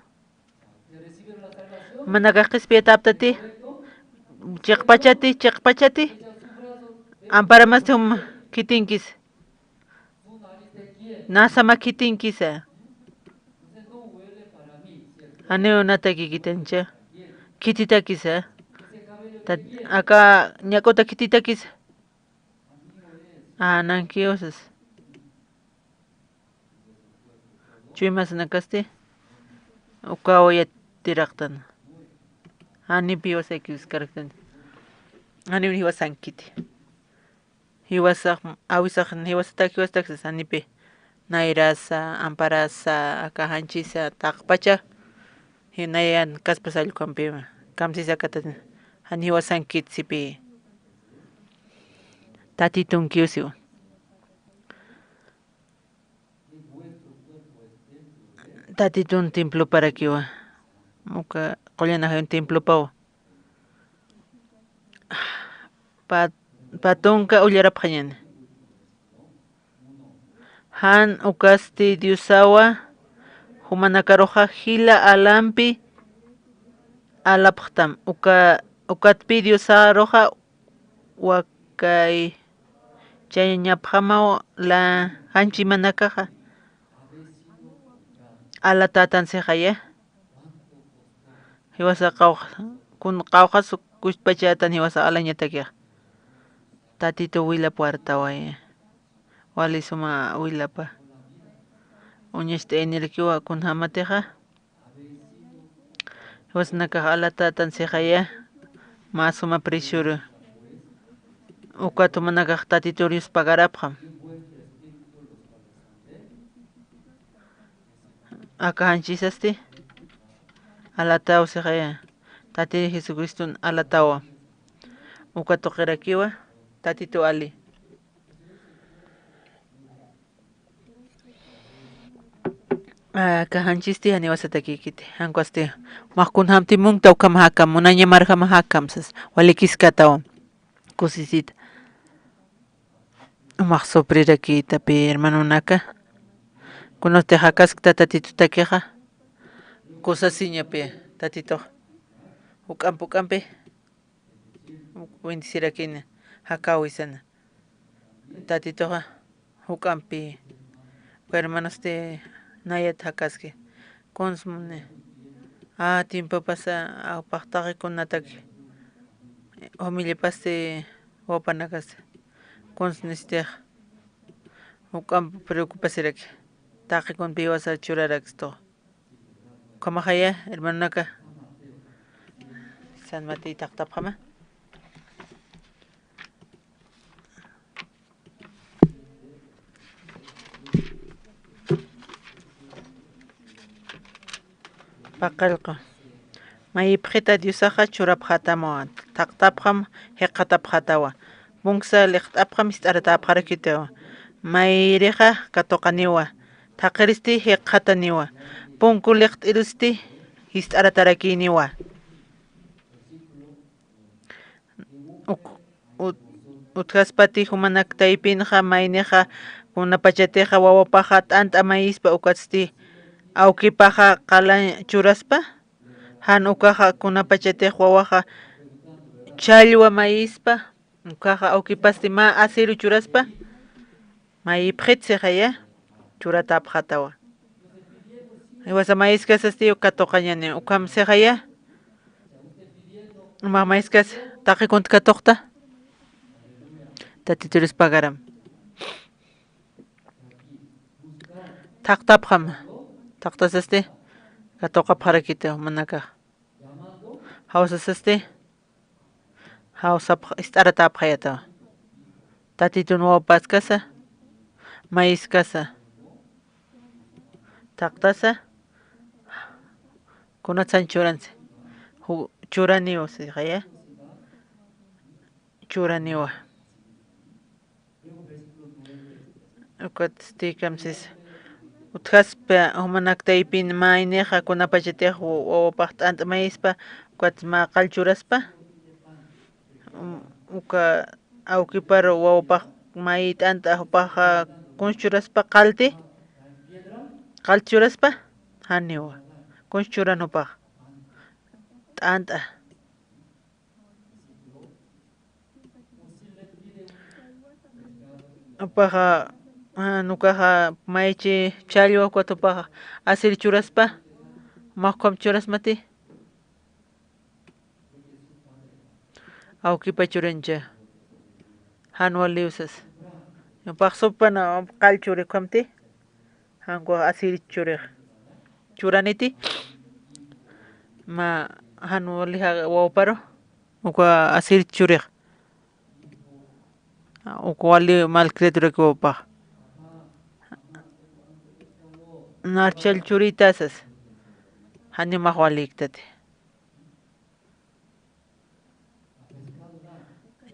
jumanakax qhispiyataptati, chiqpachati, chiqpachati, amparamasti jum khitinkis. Nasama khitinkisa. Janiw natakïkitancha. Khititakisa. Tat-, aka ñak'uta khititakisa. Anankiw sas. Chuymasanakasti. Ukaw yatiraqtan. Janipi jiwasaykiw jisk'araktan. Janiw jiwasankiti. Jiwasax, awisax, jiwasatak, jiwasatak sas janipi. Nayrasa, amparasa, aka janchisa, taqpacha. Jinayan kaspas allqukampiwa. Kamsisakata, jan jiwasankit sipi. Tatitunkiw siwa. Tatitun temploparakiwa. Uka qullan ajayun templopawa. Pat-, patunka ullarapxañäni. Jan ukasti Diosawa, jumanakaruxa jila alampi alapxtam. Uka, ukatpï Diosaruxa wakaychañapxamaw la janchimanakaxa. Alatätan sixaya. Jiwasa qawqha, kun qawqhas kuchtpachätan jiwasa alañatakixa. Tatitu wilap wartawaya. Wali suma wilapa. Uñacht'ayanirakiwa kunjämatixa. Jiwasanakax alatätan sixaya, mä suma preciuru. Ukat jumanakax Tatitur Dios pagarapxam. Aka janchisasti alatäw sixaya, Tati Jesucriston alatäwa. Uka tuqirakiwa, Tatitu ali. Aka janchisti janiw wasatakïkiti, jan ukasti, jumax kunjämti munkta ukham jakam, munañamarjam jakam sas, walikiskatawa, kusisita. Jumax sufrirakïtapï, hermanonaka. Kunasti jakaskta Tatitutakixa, kusasiñapï Tatitux. Juk'amp juk'ampi bendecirakïna, jakäwisana. Tatituxa juk'ampi, uka hermanosti nayat jakaski. Kuns muni, a, tiempopasa, a, paqtaqi kunataki, familiapasti wapanakasti. Kuns nistix juk'amp preocupasiraki. Taqi kunpi jiwasa churarakstu. Ukhamaxaya, hermanonaka. San Matey taqtapxama. Paqallqu. Mayipxita Diosaxa churapxätamawa, taqtapxam jikxatapxätawa. Punksa liqt'apxam jist'aratäpxarakitiwa. Mayirixa katuqaniwa. Thaqhiristi jikxataniwa. Punku liqt'irusti jist'aratarakïniwa. Uk-, ut-, utjaspati jumanak taypinxa maynixa kunapachatixa wawapaxa t'ant'a mayispa, ukatsti awkipaxa qala churaspa, jan ukaxa kunapachatix wawaxa challwa mayispa, ukaxa awkipasti mä asiru churaspa, mayipxit sixaya, churatäpxatawa. Jiwasa mayiskasasti katuqañäni, ukham sixaya. Mä mayiskas, taqi kunt katuqta. Tatituris pagaram. Thaqtapxam. Thaqtasasti katuqapxarakiti jumanakax. Jawsasasti jawsapx-, ist'aratäpxayätawa. Tatitun wawapaskasa, mayiskasa, thaqtasa, kunatsan churansi. Ju-, churaniwa sixaya. Churaniwa. Ukatsti kamsis. Utjaspa jumanak taypin maynixa kunapachatix wa-, wawapax t'ant'a mayispa, ukat mä qall churaspa. Um, uka awkipar wawapax mayi t'ant'a jupaxa kuns churaspa, qallti? Qall churaspa? Janiwa. Kuns churan jupax. T'ant'a. Jupaxa, ah, nukaxa maychi challwa ukat jupaxa asir churaspa, mä ukham churasmati. Awkipa churincha. Jan waliw sas. Jupax supana qall churi ukhamti. Jan ukax asir churix. Churaniti. Mä jan wali ja-, wawparu. Uka asir churix. Uka wali malcriaturaki wawpax. Narchal churitasas. Janimax waliktati.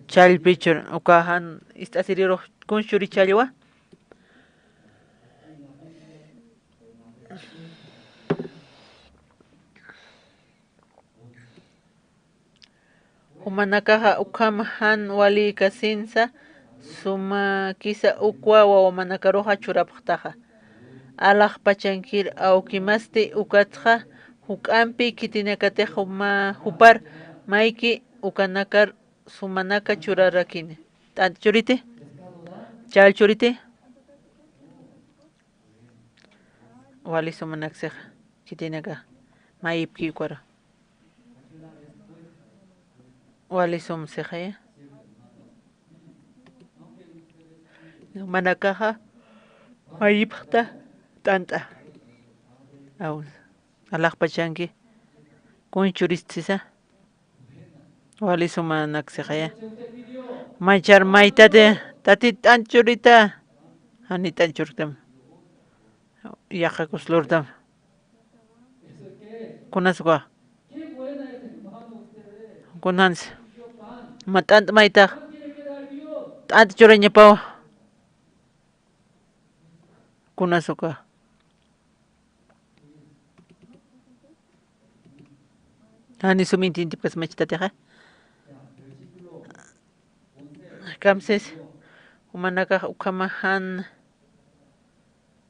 Challpichur, uka jan ist'asirirux kuns churi challwa. Jumanakaxa ukham jan walïkasinsa, sumakisa ukwa wawamanakaruxa churapxtaxa. Alaxpachankir awkimasti ukatxa juk'ampi khitinakatix juma-, jupar mayki ukanakar sumanaka churarakini. T'ant'a churiti? Chall churiti? Wali sumanaksix khitinaka mayipki ukaru. Wali sum sixaya. Jumanakaxa mayipxta t'ant'a. Aw, alaxpachanki. Kuns churist sisa. Wali sumanak sixaya. Maychar maytati, tati t'ant'a churita. Jani t'ant'a churtam. Yaqha kuslurtam. Kunas uka. Kunans. Ma t'ant'a maytax. T'ant'a churañapaw. Kunas uka. Jani sum intintipkasmachitatixa. Kamsis, jumanakax ukhama jan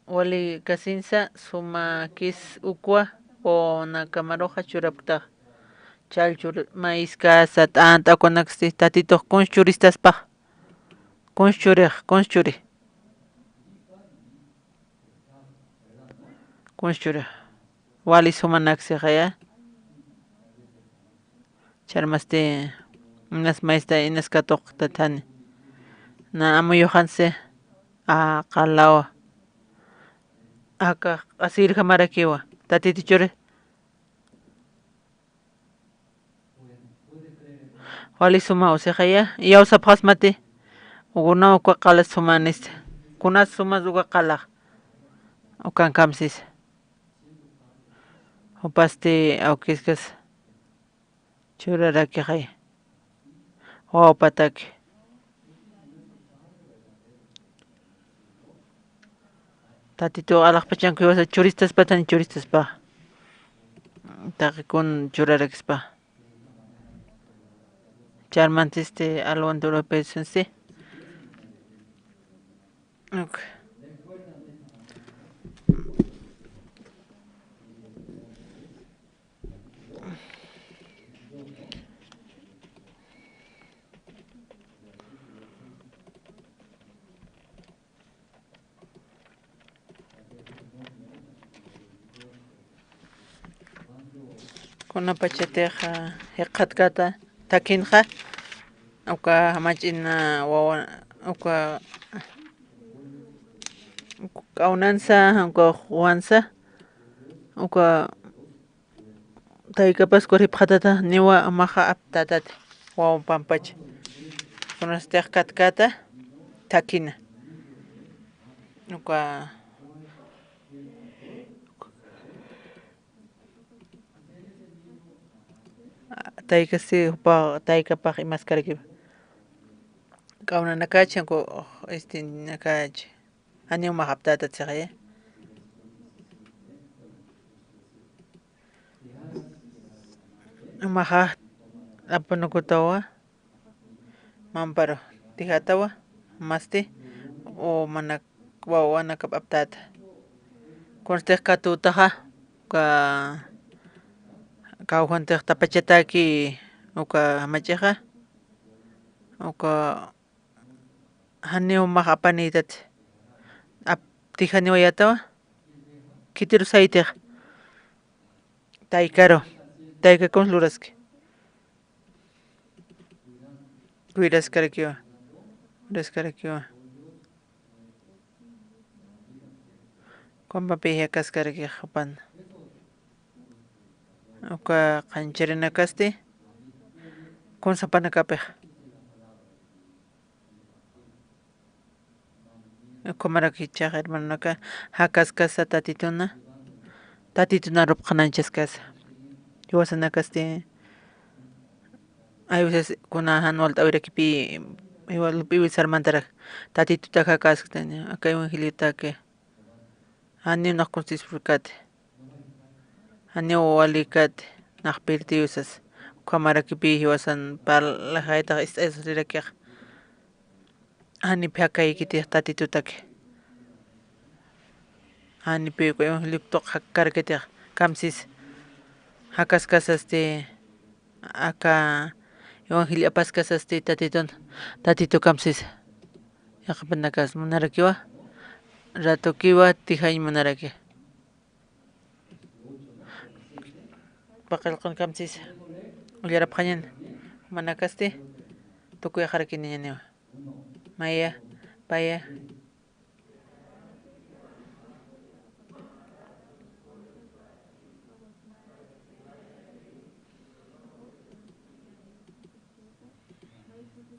walïkasinsa, sumakis ukwa wawanakamaruxa churapktax. Challchur, mayiskasa, t'ant'a ukanaksti, tatitux kuns churistaspax. Kuns churix, kuns churi. Kuns churi. Wali sumanak sixaya. Charmasti, inas maysta, inas katuqtatani. Na amuyuxansi, a, qalawa. Aka, asirjamarakiwa. Tatiti churi. Wali sumaw sixaya, iyawsapxasmati, ukuna uka qalas sumanista, kunas sumas uka qalax, ukan kamsis. Jupasti awkiskas churarakixay, wawapataki. Tatituw alaxpachanki jiwasa churistaspatani churistaspa. Taqi kun churarakispa. Charmantisti alwan durupisunsi. Ok. Kunapachatixa jikxatkata takinxa, uka jamach'ina wawa, uka k'awnansa, uka juwansa, uka taykapas kuripxatata, niwa maxa aptatati, wawa pampacha. Kunastix katkata takina. Uka taykasi jupa taykapax imaskarakiwa. K'awnanakach, anku, este, nakach. Janiw max aptatat sixaya. Maxa apanukutawa. Mamparu tijatawa, masti, o manak, wawanakap aptata. Kunstix katutaxa, uka, kawjantix tapachataki, uka jamachixa, uka janiw max apanitat, ap, tijaniwa yatawa, khitiru saytix, taykaru, tayka kuns luraski. Cuidaskarakiwa. Cuidaskarakiwa. Kumpapi jakaskarakix jupan. Uka qancharinakasti kunsapanakapix. Ukhamaraki ichax hermanonaka, jakaskasa Tatituna, Tatitun arupxananchaskasa. Jiwasanakasti, hay veces kuna jan walt'äwirakipï, igual lup'iwi sarmantarak, Tatitutak jakaskta, aka evangeliotak, janiw nax kunsisipkati, janiw walikat, nax pirtiw sas, ukhamarakipï jiwasan parlaxaytax ist'ayasirirakix. Janipï jakaykitix Tatitutaki. Janipï uka evangeliotuq jakkarakitix, kamsis. Jakaskasasti, aka evangelio apaskasasti Tatitun, Tatitu kamsis. Yaqhipanakas munarakiwa, ratukiwa tijañ munaraki. Paqallqun kamsis. Ullarapxañan, jumanakasti, tukuyxarakiniñaniwa. Maya, paya.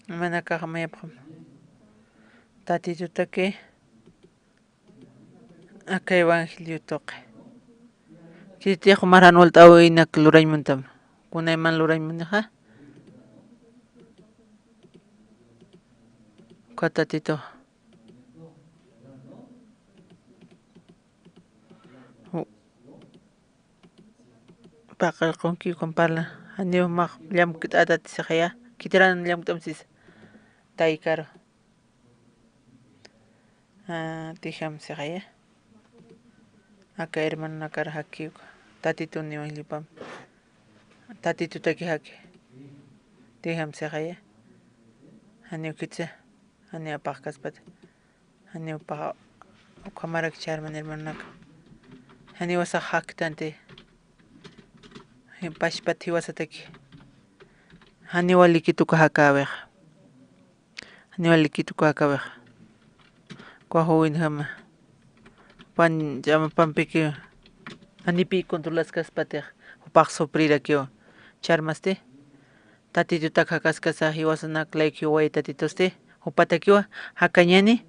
Jumanakax mayapxam. Tatitutaki. Aka evangelio tuqi. Khititix jumar jan walt'äwinak lurañ muntam. Kunayman lurañ munixa. Uka Tatitu. Ju-, paqallqunki ukan parla. Janiw max llamkt'atat sixaya. Khitiran llamkt'am sisa. Taykaru. Ah, tijam sixaya. Aka hermanonakar jaki uka. Tatitun evangelipam. Tatitutaki jaki. Tijam sixaya. Janiw khitsa. Janiw apaxkaspat. Janiw paxa. Ukhamarak charman hermanonaka. Janiw wasax jaktanti. Pachpat jiwasataki. Janiw walikituka jakäwixa. Janiw walikituka jakäwixa. Uka juwinjama. Jupan ch'amapampiki. Janipï controlaskaspatix. Jupax sufrirakiwa. Charmasti. Tatitutak jakaskasa jiwasanak layku jiway Tatitusti. Jupatakiwa. Jakañani.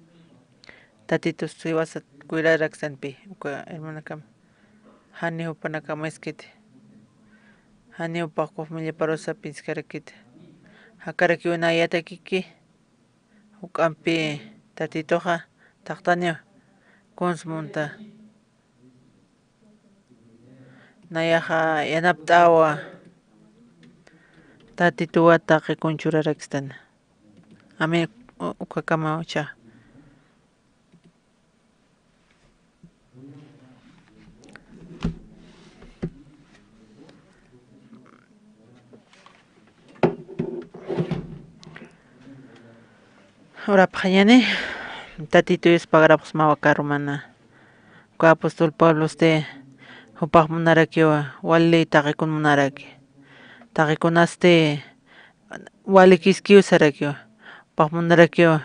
Tatitus jiwasat cuidaraksnpï. Uka hermanakam. Jani jupanakamaskiti. Jani jupax familiaparusa pinskarakiti. Jakarakiw nayatakiki. Juk'ampi Tatituxa taqtaniw kuns munta. Nayaxa yanapt'awa. Tatituwa taqi kunchurarakistana. Amén. U-, ukakamaw cha. Urapxañani, Tatitu Dios pagarapxsmawa karumana. Uka apóstol Pablosti jupax munarakiwa, wali taqikun munaraki. Taqikunasti walikiskiw sarakiwa, jupax munarakiwa,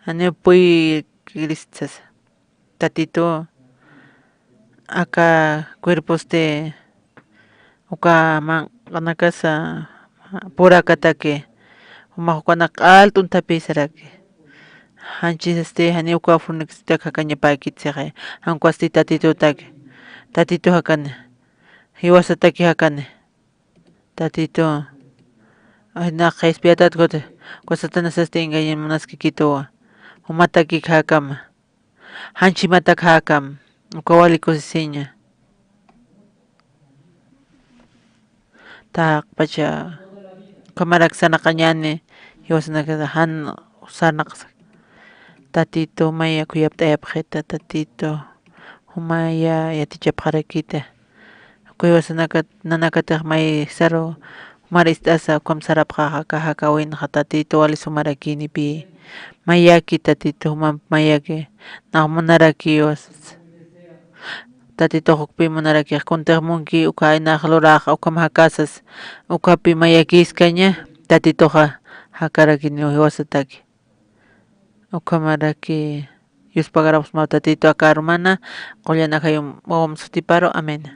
janiw puykirist sasa. Tatitu aka cuerposti uka manq'anakasa purakataki, jumax ukanak q'al t'unthapïsaraki. Janchisasti janiw uka furnikstak jakañapäkit sixi, jan ukasti Tatitutaki, Tatitu jakani, jiwasataki jakani. Tatitu, ay, naq qhispiyatat kuti, uka Satanasasti engañar munaskikituwa, jumatakik jakama. Janchimatak jakam, uka wali kusisiña. Taqpacha, ukhamarak sarnaqañani, jiwasanakasa jan sarnaqsa. Tatitu, jumaya khuyapt'ayapxita, Tatitu, jumaya yatichapxarakita. Uka jiwasanakat, nanakatix maysaru, jumar ist'asa, ukham sarapxaxa, aka jakawinxa, Tatitu, wali sumarakïnipï. Mayaki, Tatitu, jumamp mayaki, nax munarakiwa sasa. Tatitux ukpï munarakix, kuntix munki, uka aynax luraxa, ukham jakasas, ukapï mayakïskaña, Tatituxa jakarakiniw jiwasataki. Ukhamaraki, Dios pagarapxsmaw Tatitu aka arumana, qullan ajayum wawam sutiparu. Amén.